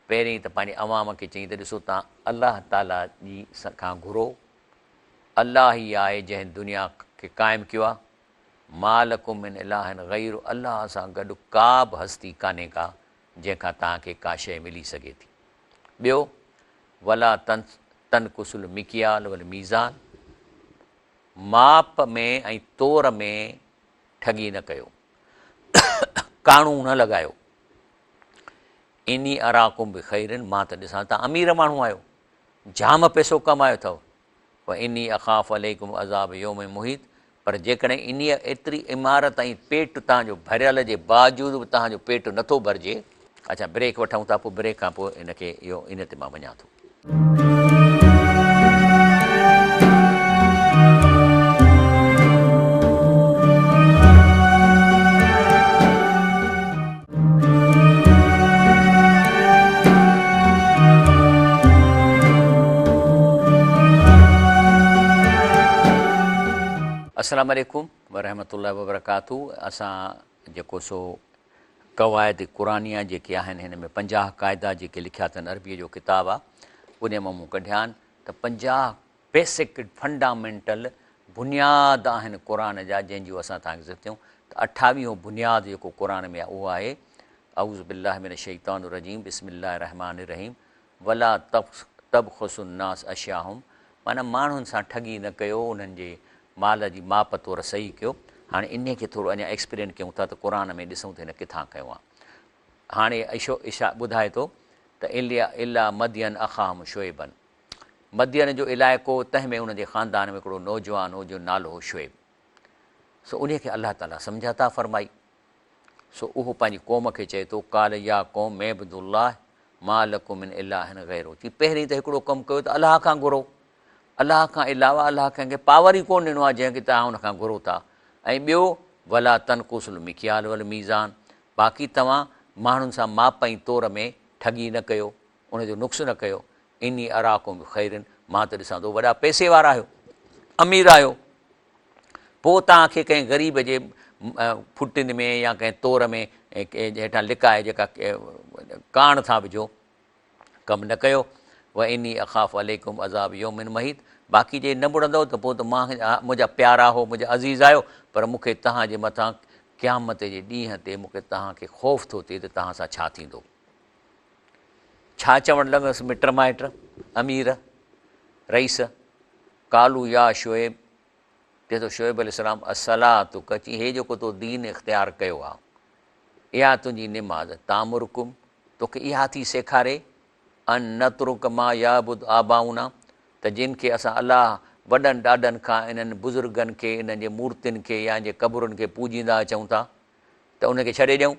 S1: پهرين ته پنهنجي عوام کي چيائين ته ڏسو توهان الله تعالي جي کان گهرو، الله ئي آهي جنهن دنيا کي قائم ڪيو آهي، ما لڪم من اله غيره الله سان گڏ ڪا به هستي ڪانهي ڪا جنهن کان توهان کي ڪا شيء ملي سگهي ٿي. ٻيو، ولا تنقصوا المڪيال والميزان ماپ ۾ ۽ تور ۾ ٺڳي نه ڪيو، ڪاڻو نه لڳايو. اني اراڪم بخير مان ته ڏسان توهان امير ماڻهو آهيو، جام پئسو ڪمايو اٿو. واني اخاف عليڪم عذاب يوم محيط پر جيڪڏهن انهيء ايتري عمارت ۽ پيٽ توهان جو ڀريل جي باوجود به توهان جو پيٽ نٿو ڀرجي. اڇا بريڪ وٺون ٿا پوء بريڪ کان پوء ان کي اهو ان تي مان وڃان ٿو. السلام عليڪم ورحمة الله وبرڪاته اسان جيڪو سو قواعد قرآنيه جيڪي آهن هن ۾ 50 قاعدا جيڪي لکيا اٿن عربيء جو ڪتاب آ ان مان مون ڪڍيا آهن ته 50 بيسڪ فنڊامينٽل بنياد آهن قرآن جا جنهن جون اسان توهان کي ذڪر ڪيون ته اٺاويهون بنياد جيڪو قرآن ۾ آهي اهو آهي اعوذ بالله من الشيطان الرجيم بسم الله الرحمٰن الرحيم ولا تبخسوا الناس اشياءهم معنيٰ ماڻهن سان ٺڳي نه ڪيو انهن جي مال جي ماپ تور صحيح ڪيو هاڻي انهي کي ٿورو اڃا ايڪسپلين ڪيون ٿا ته قرآن ۾ ڏسون ته هن ڪٿان ڪيو آهي هاڻي اشا ٻڌائي ٿو ته الي مدين اخاهم شعيبا مدين جو علائقو هو، تنهن ۾ ان جي خاندان ۾ هڪڙو نوجوان هو، جو نالو هو شعيب. سو انهيء کي الله تعاليٰ سمجهه عطا فرمائي. سو اهو پنهنجي قوم کي چئي ٿو، قال يا قوم اعبدوا الله ما لڪم من اله غيره چي پهرين ته هڪڙو ڪم ڪيو ته الله کان گهرو. الله کان علاوه الله ڪنهن کي پاور ئي ڪونه ڏنو آهي جنهن کي توهان ان کان گهرو ٿا. ۽ ٻيو ولا تنقصوا المڪيال والميزان باقي توهان ماڻهن سان ماپ ۽ تور ۾ ٺڳي نه ڪيو. ان جو نقص نه ڪيو، اني اراڪم بخير مان ته ڏسان ٿو وڏا پئسي وارا آهيو، امير آهيو، پوء توهان کي ڪنهن غريب جي ڦٽين ۾ يا ڪنهن تور ۾ هيٺان لڪائي جيڪا ڪاڻ ٿا وجهو، ڪم نه ڪيو، و اني اخاف عليڪم عذاب يوم محيط باقي جي نه مڙندؤ ته پوء ته مان منهنجا پيارا هو، منهنجا عزيز آهيو، پر مون کي توهان جي مٿان قيامت جي ڏينهن تي مون کي توهان کي خوف ٿو ٿئي ته توهان سان ڇا ٿيندو. ڇا چوڻ لڳس مٽ مائٽ، امير، رئيس، قالو يا شعيب، چئي ٿو شعيب عليه السلام الصلاتک، چي هي جيڪو تو دين اختيار ڪيو آ، اها تنهنجي نماز، تامرڪم، توکي اها ٿي سيکاري، ان نترڪ ما يعبد آباؤنا، ته جن کي اسان الله وڏن ڏاڏن کان انهن بزرگن کي، انهن جي مورتين کي يا ان جي قبرن کي پوڄيندا اچون ٿا ته انهن کي ڇڏي ڏيون.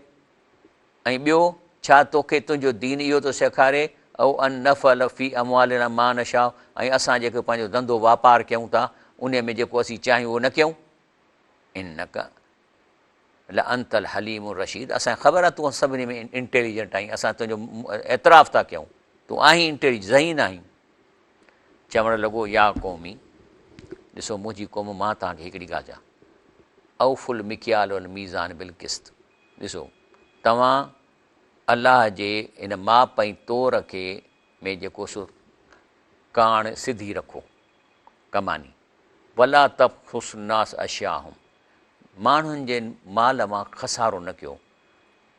S1: ۽ ٻيو، ڇا توکي تنهنجو دين اهو ٿو سيکاري، او ان نفعل في اموالنا ما نشاء ۽ اسان جيڪو پنهنجو ڌنڌو واپار ڪيون ٿا انهي ۾ جيڪو اسين چاهيون اهو نه ڪيون؟ انک لانت الحليم الرشيد اسان کي خبر آهي تون سڀني ۾ انٽيليجنٽ آهين اسان تنهنجو اعتراف ٿا ڪيون تون آهين انٽيليجنٽ ذهين آهين. چوڻ لڳو يا قومي! ڏسو منهنجي قوم مان توهان کي هڪڙي ڳالهه چوان اوفوا المڪيال والميزان بالقسط ڏسو توهان الله جي ان ماپ ۽ تور کي ۾ جيڪو سو ڪاڻ سڌي رکو ڪماني ولا تبخسوا الناس اشياءهم ماڻهن جي مال مان خسارو نه ڪيو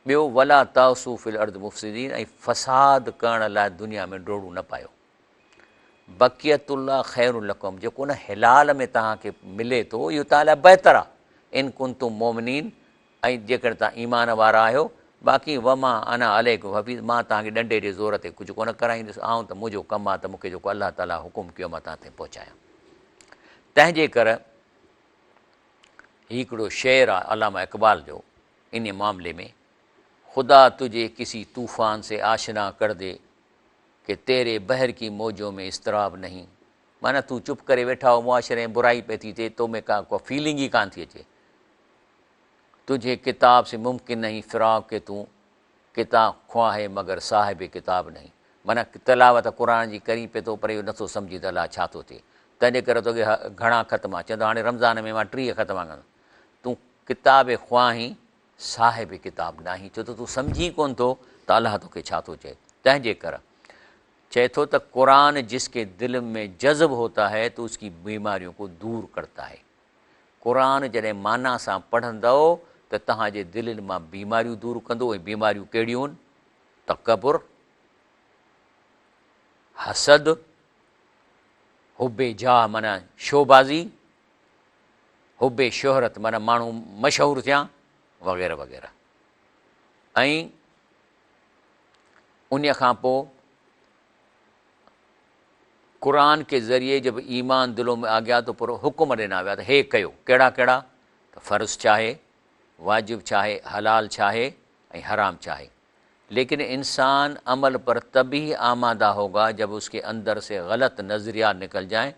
S1: ٻيو ولا تعثوا في الارض مفسدين ۽ فساد ڪرڻ لاء دنيا ۾ ڊوڙون نه پايو. بقيت الله خير لڪم جيڪو ان حلال ۾ توهان کي ملي ٿو اهو توهان لاء بهتر آهي ان ڪنتم مؤمنين ۽ جيڪڏهن توهان ايمان وارا آهيو باقي وما انا عليڪم حفيظ مان توهان کي ڏنڊي جي زور تي ڪجهه ڪونه ڪرائيندس آئون ته منهنجو ڪم آهي ته مون کي جيڪو الله تعاليٰ حڪم ڪيو مان توهان تائين پهچايان تنهن جي ڪر هي هڪڙو شعر آهي علامه اقبال جو انهي معاملي ۾ خدا تجهي ڪسي طوفان سي آشنا ڪر the ڪي تيري بحر ڪي موجون ۾ اضطراب نهين معنيٰ تون چپ ڪري ويٺا هو معاشري ۾ برائي پئي ٿي ٿئي تو ۾ ڪا ڪا فيلنگ ئي ڪانه ٿي اچي تجهي ڪتاب سي ممڪن نهين فراق ڪي تون ڪتاب خواه هي مگر صاحب ڪتاب نهين معنيٰ تلاوت قرآن جي ڪرين پئي ٿو پر اهو نٿو سمجهين ته الله ڇا ٿو ٿئي تنهنجي ڪري توکي گهڻا ختما چوندو هاڻي رمضان ۾ مان 30 ختما ڪندس تون ڪتاب خواهين صاحب ڪتاب ناهين ڇو ته تون سمجهين ڪونه ٿو ته الله توکي ڇا ٿو چئي تنهن جي ڪر چئي ٿو ته قرآن جس ڪي دل ۾ جذب هوتا هي تو اس ڪي بيماريون ڪو دور ڪرتا هي قرآن جڏهن معنيٰ سان پڙهندؤ ته توهان جي دلين مان بيماريون دور ڪندو ۽ بيماريون ڪهڙيون تڪبر حسد حب جاه معنيٰ شوبازي حب شهرت معنيٰ ماڻهو مشهور ٿيان وغيره وغيره ۽ انهيء کان پوء قرآن ڪي ذريعي جب ايمان دلون ۾ آ گيا تو پر حڪم ڏنا ويا ته هي ڪيو ڪهڙا ڪهڙا ته فرض ڇا آهي واجب ڇا آهي حلال ڇا آهي ۽ حرام ڇا آهي ليڪن انسان عمل پر تبهي آماده هوگا جب اس ڪي اندر سي غلط نظريات نڪل جائين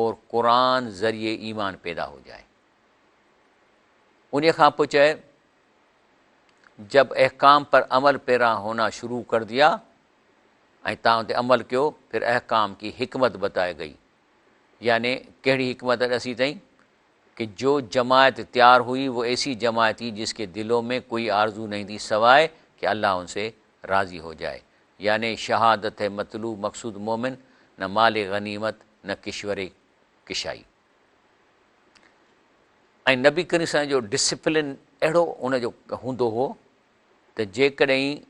S1: اور قرآن ذريعي ايمان پيدا هو جائي. انهيء کان پوء چئي جب احڪام پر عمل پيرا هونا شروع ڪر ديا ۽ تان ان تي عمل ڪيو پھر احڪام ڪي حڪمت بتائي گئي يعني ڪهڙي حڪمت ڏسي تئين ڪي جو جماعت تيار هئي وہ ايسي جماعت ٿي جس ڪي دلون ۾ ڪوئي آرزو نهين ٿي سواء ڪي الله ان سي راضي هو جائي يعني شهادت هي مطلوب مقصود مومن نه مال غنيمت نه ڪشور ڪشائي. ۽ نبي ڪريم صلي الله جو ڊسپلن اهڙو ان جو هوندو هو ته جيڪڏهن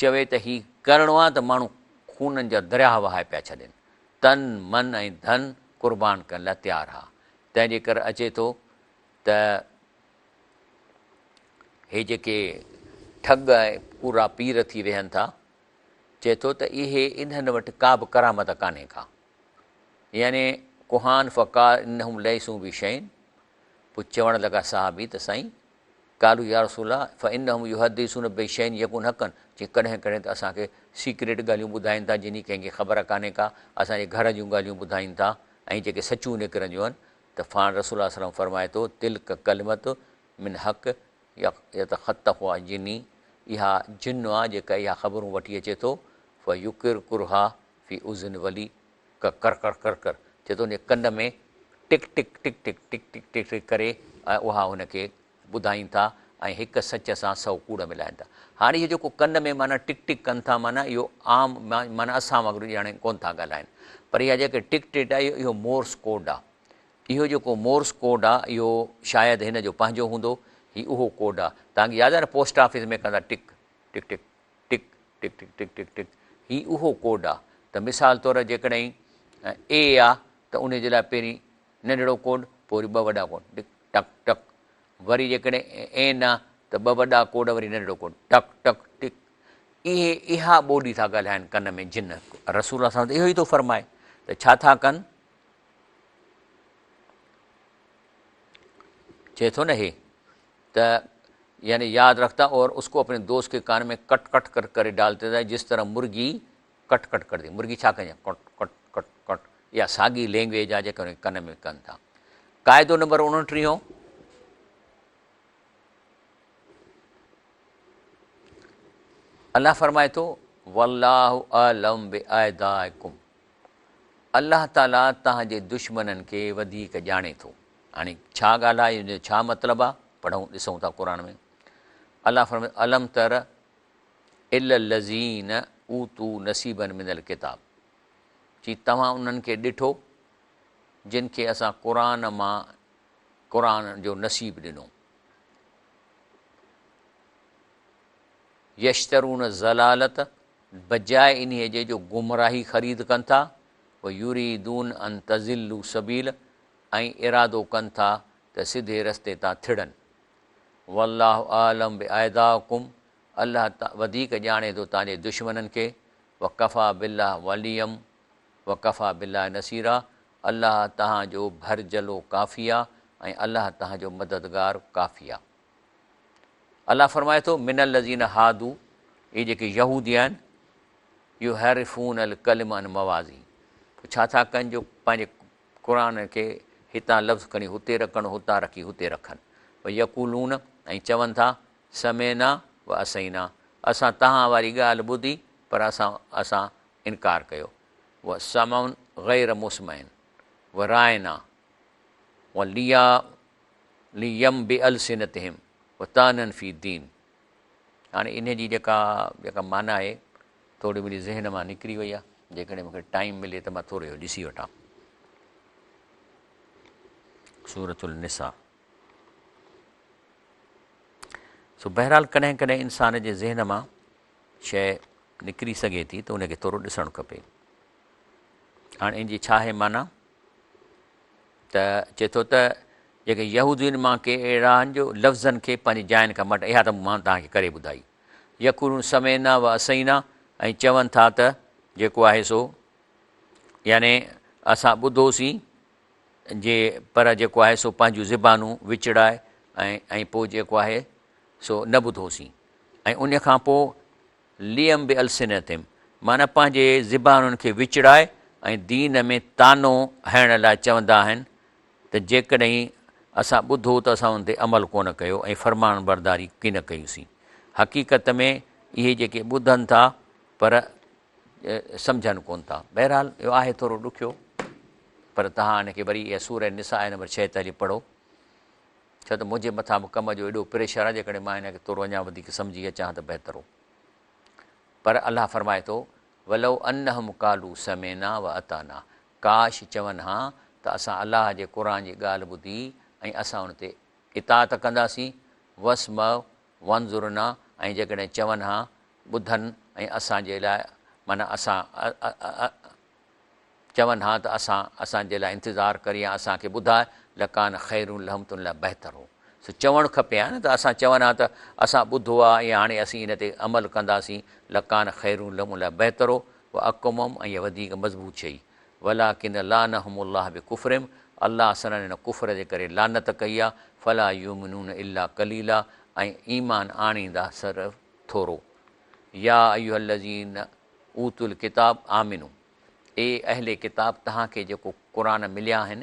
S1: چوي ته هي ڪرڻو آهي ته ماڻهو خونن جا درياهه وهائي پيا ڇڏين، تن، من ۽ ڌن قربان ڪرڻ لاء تيار ها. تنهن جي ڪري اچي ٿو ته هي جيڪي ٺڳ ۽ ڪوڙا پير ٿي ويهن ٿا، چئي ٿو ته اهي انهن وٽ ڪا به ڪرامت ڪانهي ڪا. يعني ڪهان فقال انهم ليسوا بشيء، پوء چوڻ لڳا صحابي ته سائين! قالوا يا رسول الله فانهم يحدثون بشيء يڪون حقا چي ڪڏهن ڪڏهن ته اسان کي سيڪريٽ ڳالهيون ٻڌائين ٿا جن جي ڪنهن کي خبر ڪانهي ڪا اسان جي گهر جون ڳالهيون ٻڌائين ٿا ۽ جيڪي سچيون نڪرنديون آهن ته فاڻ رسول الله صلي الله عليه وسلم فرمائي ٿو تلڪ ڪلمة من حق يتخطفها جني اها جن آ جيڪا اها خبرون وٺي اچي ٿو فيڪرڪرها في اذن ولي ڪر ڪر ڪر ڪر چئي ٿو ان جي ڪن ۾ ٽڪ ٽڪ ٽڪ ٽڪ ٽڪ ٽڪ ٽڪ ٽڪ ڪري ۽ اها هن کي ٻڌائين ٿا ۽ هڪ سچ سان سئو ڪوڙ ملائين ٿا. هاڻي اهو جيڪو ڪن ۾ معنيٰ ٽڪ ٽڪ ڪن ٿا معنيٰ اهو عام معنيٰ اسان وانگر ڄاڻي ڪونه ٿا ڳالهائين پر اها جيڪي ٽڪ ٽڪ آهي اهو مورس ڪوڊ آهي. اهو جيڪو مورس ڪوڊ آهي اهو شايد هن جو پنهنجو هوندو هي اهو ڪوڊ آهي. توهان کي ياد آهي نه پوسٽ آفيس ۾ ڪندا ٽڪ ٽڪ ٽڪ ٽڪ ٽڪ ٽڪ ٽڪ ٽڪ ٽڪ هي اهو ڪوڊ آ ته مثال طور جيڪڏهن اي آ ته ان جي لاء پهرين ننڍڙو ڪوڊ پوء وري ٻه وڏا ڪوڊ ٽڪ ٽڪ ٽڪ وري جيڪڏهن اين آ ته ٻه وڏا ڪوڊ وري ننڍڙو ڪوڊ ٽڪ ٽڪ ٽڪ اهي اها ٻولي ٿا ڳالهائن ڪن ۾ جن رسول الله صلي الله اهو ئي ٿو فرمائي ته ڇا ٿا ڪن چئي ٿو نه هي ته يعني ياد رکتا اور اس کو اپني دوست ڪي ڪان ۾ ڪٽ ڪٽ ڪر ڪري ڊالتي ٿا جس طرح مرغي ڪٽ ڪٽ ڪردي مرغي ڇا ڪندي آهي ڪٽ ڪٽ ڪٽ ڪٽ اها ساڳي لينگويج آهي جيڪا ڪن ۾ ڪن ٿا. قاعدو نمبر اڻٽيهون. الله فرمائي ٿو والله اعلم باعدائڪم. الله تعاليٰ توهان جي دشمنن کي وڌيڪ ڄاڻي ٿو. هاڻي ڇا ڳالهه آهي، ان جو ڇا مطلب آهي، پڙهون ڏسون ٿا قرآن ۾. الله فرمائي ٿو، الم تر الي الذين اوتوا نصيبا من الڪتاب، چي توهان انهن کي ڏٺو جن کي اسان قرآن مان قرآن جو نصيب ڏنو. يشترون الضلالة بجاء انهيء جي جو گمراهي خريد ڪن ٿا، ويريدون ان تضلوا السبيل ۽ ارادو ڪن ٿا ته سڌي رستي تان ٿڙن. والله اعلم باعدائڪم الله وڌيڪ ڄاڻي ٿو توهان جي دشمنن کي، وڪفيٰ بالله وليا وڪفيٰ بالله نصيرا الله توهان جو ڀرجهلو ڪافي آ ۽ الله توهان جو مددگار ڪافي آ. الله فرمائي ٿو، من الذين هادوا، اهي جيڪي يهودي آهن، يحرفون الڪلم عن مواضعه، پوء ڇا ٿا ڪن جو پنهنجي قرآن کي هتان لفظ کڻي هتي رکن، هتان رکي هتي رکن، ويقولون ۽ چون ٿا، سمعنا وعصينا، اسان توهان واري ڳالهه ٻڌي پر اسان اسان انڪار ڪيو، وسمع غير مسمع وراعنا وليا ليا بالسنتهم وطعنا في الدين هاڻي انهي جي جيڪا جيڪا معنيٰ آهي ٿوري منهنجي ذهن مان نڪري وئي آهي جيڪڏهن مونکي ٽائيم ملي ته مان ٿورو اهو ڏسي وٺان. سورة النساء. سو بهرحال ڪڏهن ڪڏهن انسان جي ذهن مان شيء نڪري سگهي ٿي ته ان کي ٿورو ڏسڻ کپي. هاڻي ان جي ڇا آهي معنيٰ؟ ته چئي ٿو ته جيڪي يهودين مان ڪي اهڙا آهن جو لفظن کي پنهنجي جاين کان مٽ اها ته مان توهان کي ڪري ٻڌائي. يقولون سمعنا وعصينا ۽ چون ٿا ته جيڪو آهي سو يعني اسان ٻڌوسين جي پر جيڪو آهي سو پنهنجون زبانون وچڙائي ۽ ۽ پوء جيڪو آهي سو نه ٻڌوسين ۽ ان کان پوء ليم بالسنتهم معنيٰ پنهنجي زبانن کي وچڙائي ۽ دين ۾ طعنو هڻڻ لاء چوندا آهن ته جيڪڏهن اسان ٻڌو ته اسان ان تي عمل ڪونه ڪيو ۽ فرمانبرداري ڪين ڪيوسين. حقيقت ۾ اهي جيڪي ٻڌن ٿا پر سمجهن ڪونه ٿا. بهرحال اهو آهي ٿورو ڏکيو پر توهان ان کي وري اها سورة نساء آيت نمبر 46 پڙهو. ڇو ته منهنجي مٿان به ڪم جو ايڏو پريشر آهي جيڪڏهن مان هن کي ٿورو اڃا وڌيڪ سمجهي اچان ها ته بهتر هو. پر الله فرمائي ٿو، ولو انهم قالوا سمعنا واطعنا ڪاش چون ها ته اسان الله جي قرآن جي ڳالهه ٻڌي ۽ اسان ان تي اطاعت ڪنداسين، واسمع وانظرنا ۽ جيڪڏهن چون ها ٻڌن ۽ اسان جي لاء معنيٰ اسان چون ها ته اسان اسان جي لاء انتظار ڪر يا اسان کي ٻڌاء، لڪان خير لهم ته ان لاء بهتر هو. سو چوڻ کپي ها نه ته اسان چون ها ته اسان ٻڌو آهي ۽ هاڻي اسين ان تي عمل ڪنداسين، لڪان خير لهم ان لاء بهتر هو، واقوم ۽ اها وڌيڪ مضبوط شيء. ولڪن لعنهم الله بڪفرهم الله سندن ان ڪفر جي ڪري لعنت ڪئي آهي، فلا يؤمنون الا قليلا ۽ ايمان آڻيندا صرف ٿورو. يا ايها الذين اوتوا الڪتاب آمنوا اي اهل ڪتاب توهان کي جيڪو قرآن مليا آهن،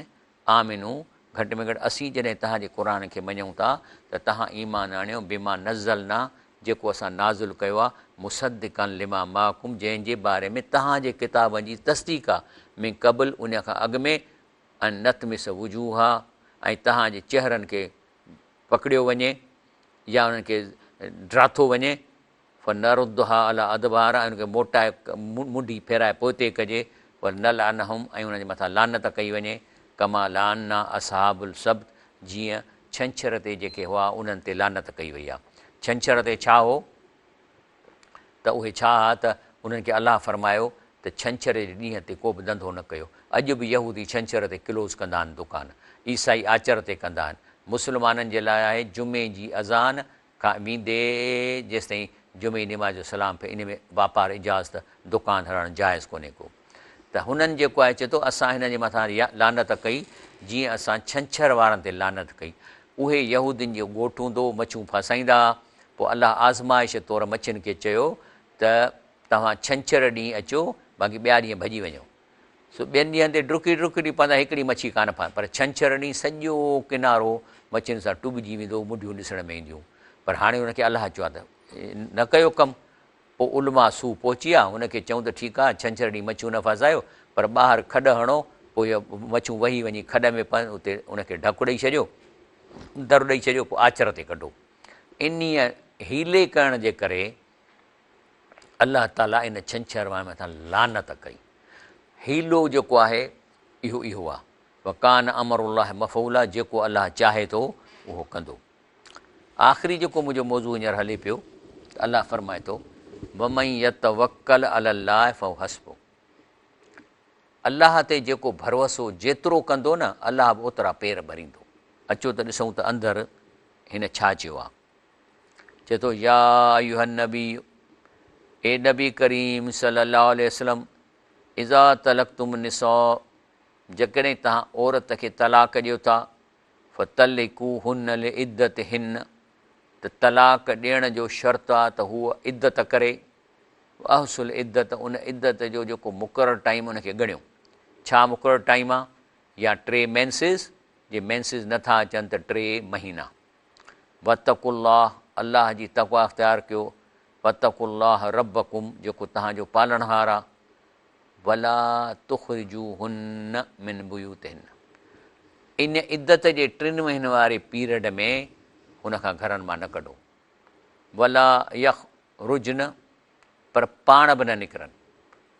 S1: آمنو، گهٽ ۾ گهٽ اسين جڏهن توهان جي قرآن کي مڃون ٿا ته توهان ايمان آڻيو، بما نزلنا، جيڪو اسان نازل ڪيو آهي، مصدقا لما معڪم، جنهن جي باري ۾ توهان جي ڪتابن جي تصديق آهي، من قبل، ان کان اڳ ۾، ان نطمس وجوها، ۽ توهان جي چهرن کي پڪڙيو وڃي يا انهن کي ڊاٿو وڃي، فنردها علي ادبارها ۽ ان کي موٽائي منڍي ڦيرائي پوئتي ڪجي، ونلعنهم ۽ انهن جي مٿان لعنت ڪئي وڃي، ڪما لعنا اصحاب السبت جيئن ڇنڇر تي جيڪي هئا انهن تي لعنت ڪئي وئي آهي. ڇنڇر تي ڇا هو ته اهي ڇا ها ته انهن کي الله فرمايو ته ڇنڇر جي ڏينهن تي ڪو به ڌنڌو نه ڪيو. اڄ به يهودي ڇنڇر تي ڪلوز ڪندا آهن دڪان، عيسائي آچر تي ڪندا آهن. مسلمانن جي لاء آهي جمعي جي اذان کان ويندي جيستائين جمعي نماز جو سلام ڦري ان ۾ واپار اجازت دڪان هلائڻ جائز ڪونهي ڪو ته هنن جيڪو آهي چئي ٿو اسان هنن جي مٿان لعنت ڪئي جيئن اسان ڇنڇر وارن تي لعنت ڪئي اهي يهودين جو ڳوٺ هوندو هو مڇيون ڦاسائيندا ها پوء الله آزمائش طور مڇين کي چيو ته توهان ڇنڇر ڏينهن اچو باقي ٻيا ڏينهن ڀڄي وڃو سو ٻين ڏينهن تي ڊڪي ڊڪي پوندا هڪڙي مڇي ڪانه پوندي پر ڇنڇر ڏينهن سڄو ڪنارو مڇين سان ٽٻجي ويندو هو منڍيون ڏسڻ ۾ اينديون پر هاڻي ان کي الله چيو آهي ته نه ڪيو ڪم پوء علماء سوء پهچي ويا، هن کي چئون ته ٺيڪ آ، ڇنڇر ڏينهن مڇيون نه ڦاسايو، پر ٻاهر کڏ هڻو، پوء اهي مڇون وهي وڃي کڏ ۾ پون، اتي ان کي ڍڪ ڏئي ڇڏيو، در ڏئي ڇڏيو، پوء آچر تي ڪڍو. انهيء حيلي ڪرڻ جي ڪري الله تعاليٰ ان ڇنڇر واري مٿان لعنت ڪئي. حيلو جيڪو آهي، اهو اهو آ. وڪان امر الله مفعولا جيڪو الله چاهي ٿو، اهو ڪندو. آخري جيڪو منهنجو موضوع هينئر هلي پيو ته الله فرمائي ٿو ومن يتوڪل علي الله فهو حسبه الله تي جيڪو ڀروسو جيترو ڪندو نه الله به اوترا پير ڀريندو. اچو ته ڏسون ته اندر هن ڇا چيو آ. چئي ٿو يا ايها النبي اي نبي ڪريم صلي الله عليه وسلم اذا طلقتم النساء جيڪڏهن توهان عورت کي طلاق ڏيو ٿا فطلقوهن لعدتهن ته طلاق ڏيڻ جو شرط آ ته هوء عدت ڪري، واحصوا العدت ان عدت جو جيڪو مقرر ٽائيم ان کي ڳڻيو، ڇا مقرر ٽائيم آ؟ يا ٽي مينسز، جي مينسز نه ٿا اچن ته ٽي مهينا. واتقوا الله الله جي تقويٰ اختيار ڪيو، واتقوا الله ربڪم جيڪو توهان جو پالڻهار آ، ولا تخرجوهن من بيوتهن ان عدت جي ٽن مهينن واري پيريڊ ۾ هن کان گهرن مان نه ڪڍو ولا يخرجن پر پاڻ به نه نڪرن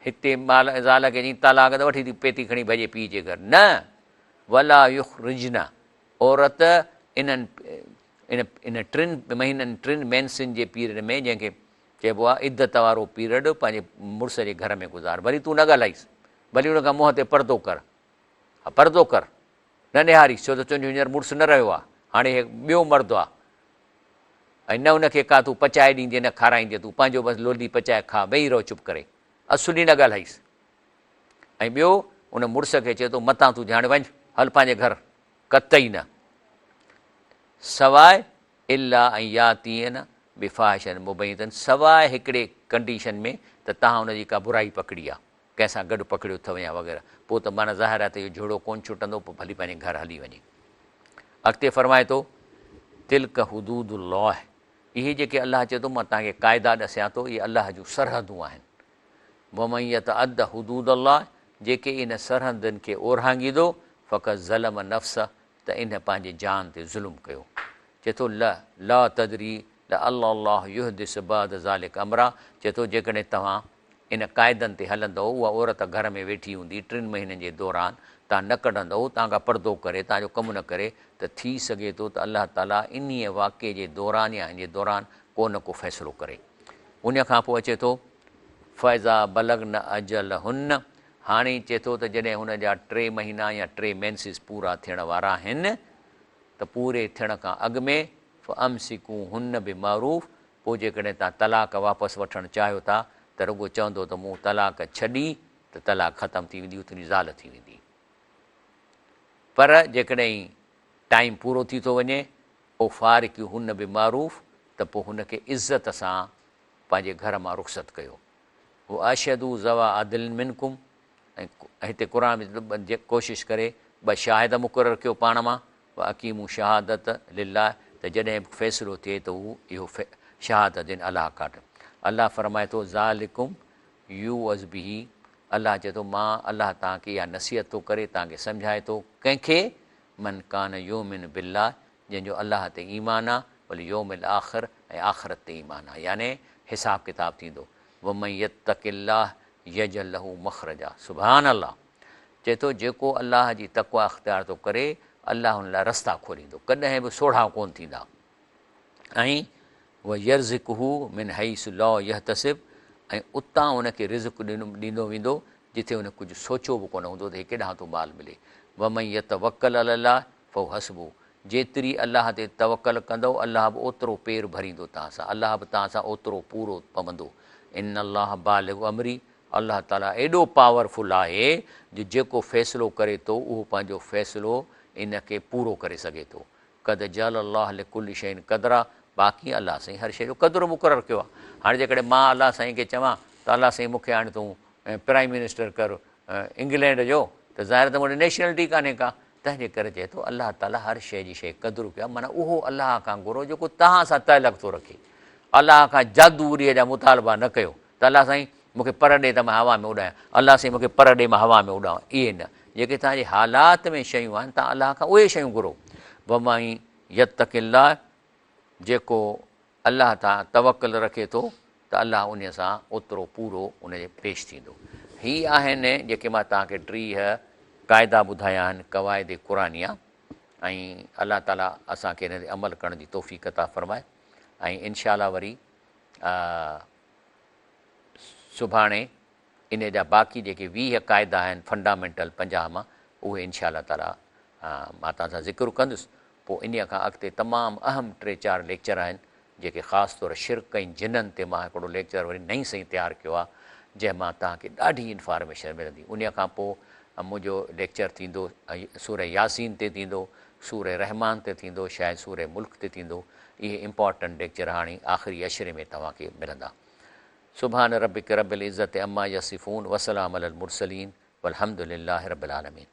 S1: هتي مال زال کي چئين طلاق ته وٺي ٿي پيتي کڻي ڀڄي پيء جي گهر نه ولا يخرجن عورت انهن ان ٽن مهينن ٽن مينسن جي پيريڊ ۾ جنهن کي چئبو آهي عدت وارو پيريڊ پنهنجي مڙس جي گهر ۾ گذار ڀلي تون نه ڳالهائيس ڀلي ان کان منهن تي پردو ڪر ها پردو ڪر نه نهاريس ڇو ته تنهنجو هينئر مڙس نه رهيو آهي هاڻي هي ٻيو مرد آهي ۽ نه ان کي ڪا تون پچائي ڏيندين نه کارائيندين تون پنهنجو بس لولي پچائي کاء ويهي رهو چپ ڪري اصل ئي نه ڳالهائيس ۽ ٻيو ان مڙس کي چئي ٿو متان تون هاڻي وڃ هل پنهنجي گهر قطعي نه سواء الا ان ياتين بفاحشة مبينة سواء هڪڙي ڪنڊيشن ۾ ته توهان ان جي ڪا برائي پڪڙي آ، ڪنهن سان گڏ پڪڙيو اٿو يا وغيره، پوء ته معنيٰ ظاهر آهي ته اهو جهيڙو ڪونه ڇٽندو، پوء ڀلي پنهنجي گهر هلي وڃي. اڳتي فرمائي ٿو، تلڪ حدود الله اهي جيڪي الله چئي ٿو مان توهان کي قاعدا ڏسيان ٿو، اهي الله جون سرحدون آهن. ومن يتعد حدود الله جيڪي ان سرحدن کي اورانگهيندو، فقد ظلم نفسه ته ان پنهنجي جان تي ظلم ڪيو. چئي ٿو، لا لا تدري لعل الله يحدث بعد ذلک امرا، چئي ٿو جيڪڏهن توهان ان قاعدن تي هلندؤ، اها عورت گهر ۾ ويٺي هوندي، ٽن مهينن جي دوران توهان نه ڪڍندؤ، توهان کان پردو ڪري، توهان جو ڪم نه ڪري ته ٿي سگهي ٿو ته الله تعاليٰ انهيء واقعي جي دوران يا ان جي دوران ڪو نه ڪو فيصلو ڪري. ان کان پوء اچي ٿو، فاذا بلغن اجلهن، هاڻي چئي ٿو ته جڏهن هن جا ٽي مهينا يا ٽي مينسز پورا ٿيڻ وارا آهن ته پوري ٿيڻ کان اڳ ۾ فامسڪوهن بمعروف پوء جيڪڏهن توهان طلاق واپس وٺڻ چاهيو ٿا ته رڳو چوندو ته مون طلاق ڇڏي ته طلاق ختم ٿي ويندي هو تنهنجي زال ٿي ويندي پر جيڪڏهن ٽائيم پورو ٿي ٿو وڃي او فارقوهن بمعروف ته پوء هن کي عزت سان پنهنجي گهر مان رخصت ڪيو. واشهدوا ذوا عدل منڪم ۽ هتي قرآن ۾ ڪوشش ڪري ٻه شاهد مقرر ڪيو پاڻ مان واقيموا شهادت لله ته جڏهن به فيصلو ٿئي ته هو اهو شهادت ڏين الله ڪاٽ الله فرمائي ٿو ذالڪم يوعظ به الله چئي ٿو مان الله توهان کي اها نصيحت ٿو ڪري توهان کي سمجهائي ٿو ڪنهن کي من ڪان يؤمن بالله جنهن جو الله تي ايمان آ، واليوم الاخر ۽ آخرت تي ايمان آ، يعني حساب ڪتاب ٿيندو، ومن يتق الله يجعل له مخرجا سبحان الله چئي ٿو جيڪو الله جي تقويٰ اختيار ٿو ڪري الله ان لاء رستا کوليندو ڪڏهن به سوڙها ڪونه ٿيندا ۽ ويرزقه من حيث لا يحتسب ۽ اتان ان کي رزق ڏيندو ويندو جتي ان ڪجهه سوچيو به ڪونه هوندو ته هي ڪيڏانهن ٿو مال ملي ومن يتوڪل علي الله فهو حسبه جيتري الله تي توڪل ڪندؤ الله به اوترو پير ڀريندو توهان سان الله به توهان سان اوترو پورو پوندو ان الله بالغ امري الله تعالي ايڏو پاور فل آهي جو جيڪو فيصلو ڪري ٿو اهو پنهنجو فيصلو ان کي پورو ڪري سگهي ٿو قد جعل الله لڪل شيء قدرا باقي الله سائين هر شيء جو قدر مقرر ڪيو آهي هاڻي جيڪڏهن مان الله سائين کي چوان ته الله سائين مون کي هاڻي تون پرائيم منسٽر ڪر انگلينڊ جو ته ظاهر ته مون وٽ نيشنلٽي ڪانهي ڪا تنهن جي ڪري چئي ٿو الله تعاليٰ هر شيء جي شيء قدر ڪيو آهي معنيٰ اهو الله کان گهرو جيڪو توهان سان تعلق ٿو رکي. الله کان جادوگريء جا مطالبا نه ڪيو ته الله سائين مون کي پر ڏي ته مان هوا ۾ اڏايان، الله سائين مون کي پر ڏي مان هوا ۾ اڏاوان، اهي نه، جيڪي توهان جي حالات ۾ شيون آهن توهان الله کان اهي شيون گهرو. ومن يتق الله جيڪو الله تان توڪل رکي ٿو ته الله انهي سان اوترو پورو ان جي پيش ٿيندو. هي آهن جيڪي مان توهان کي 30 قاعدا ٻڌايا آهن قواعد قرآنيه ۽ الله تعالي اسان کي ان تي عمل ڪرڻ جي توفيق عطا فرمائي ۽ انشاء الله وري سڀاڻي انهي جا باقي جيڪي 20 قاعدا آهن فنڊامينٽل 50 مان اهي انشاء الله تعالي مان توهان سان ذڪر ڪندس پوء انهيء کان اڳتي تمام اهم ٽي چار ليڪچر آهن، جيڪي خاص طور شرڪ ۽ جنن تي مان هڪڙو ليڪچر وري نئين سئين تيار ڪيو آهي، جنهن مان توهان کي ڏاڍي انفارميشن ملندي. انهيء کان پوء منهنجو ليڪچر ٿيندو سورة ياسين تي ٿيندو، سورة رحمان تي ٿيندو، شايد سورة ملڪ تي ٿيندو. اهي امپارٽنٽ ليڪچر هاڻي آخري عشري ۾ توهان کي ملندا. سبحان ربک رب العزة عما يصفون وسلام علي المرسلين والحمد لله رب العالمين.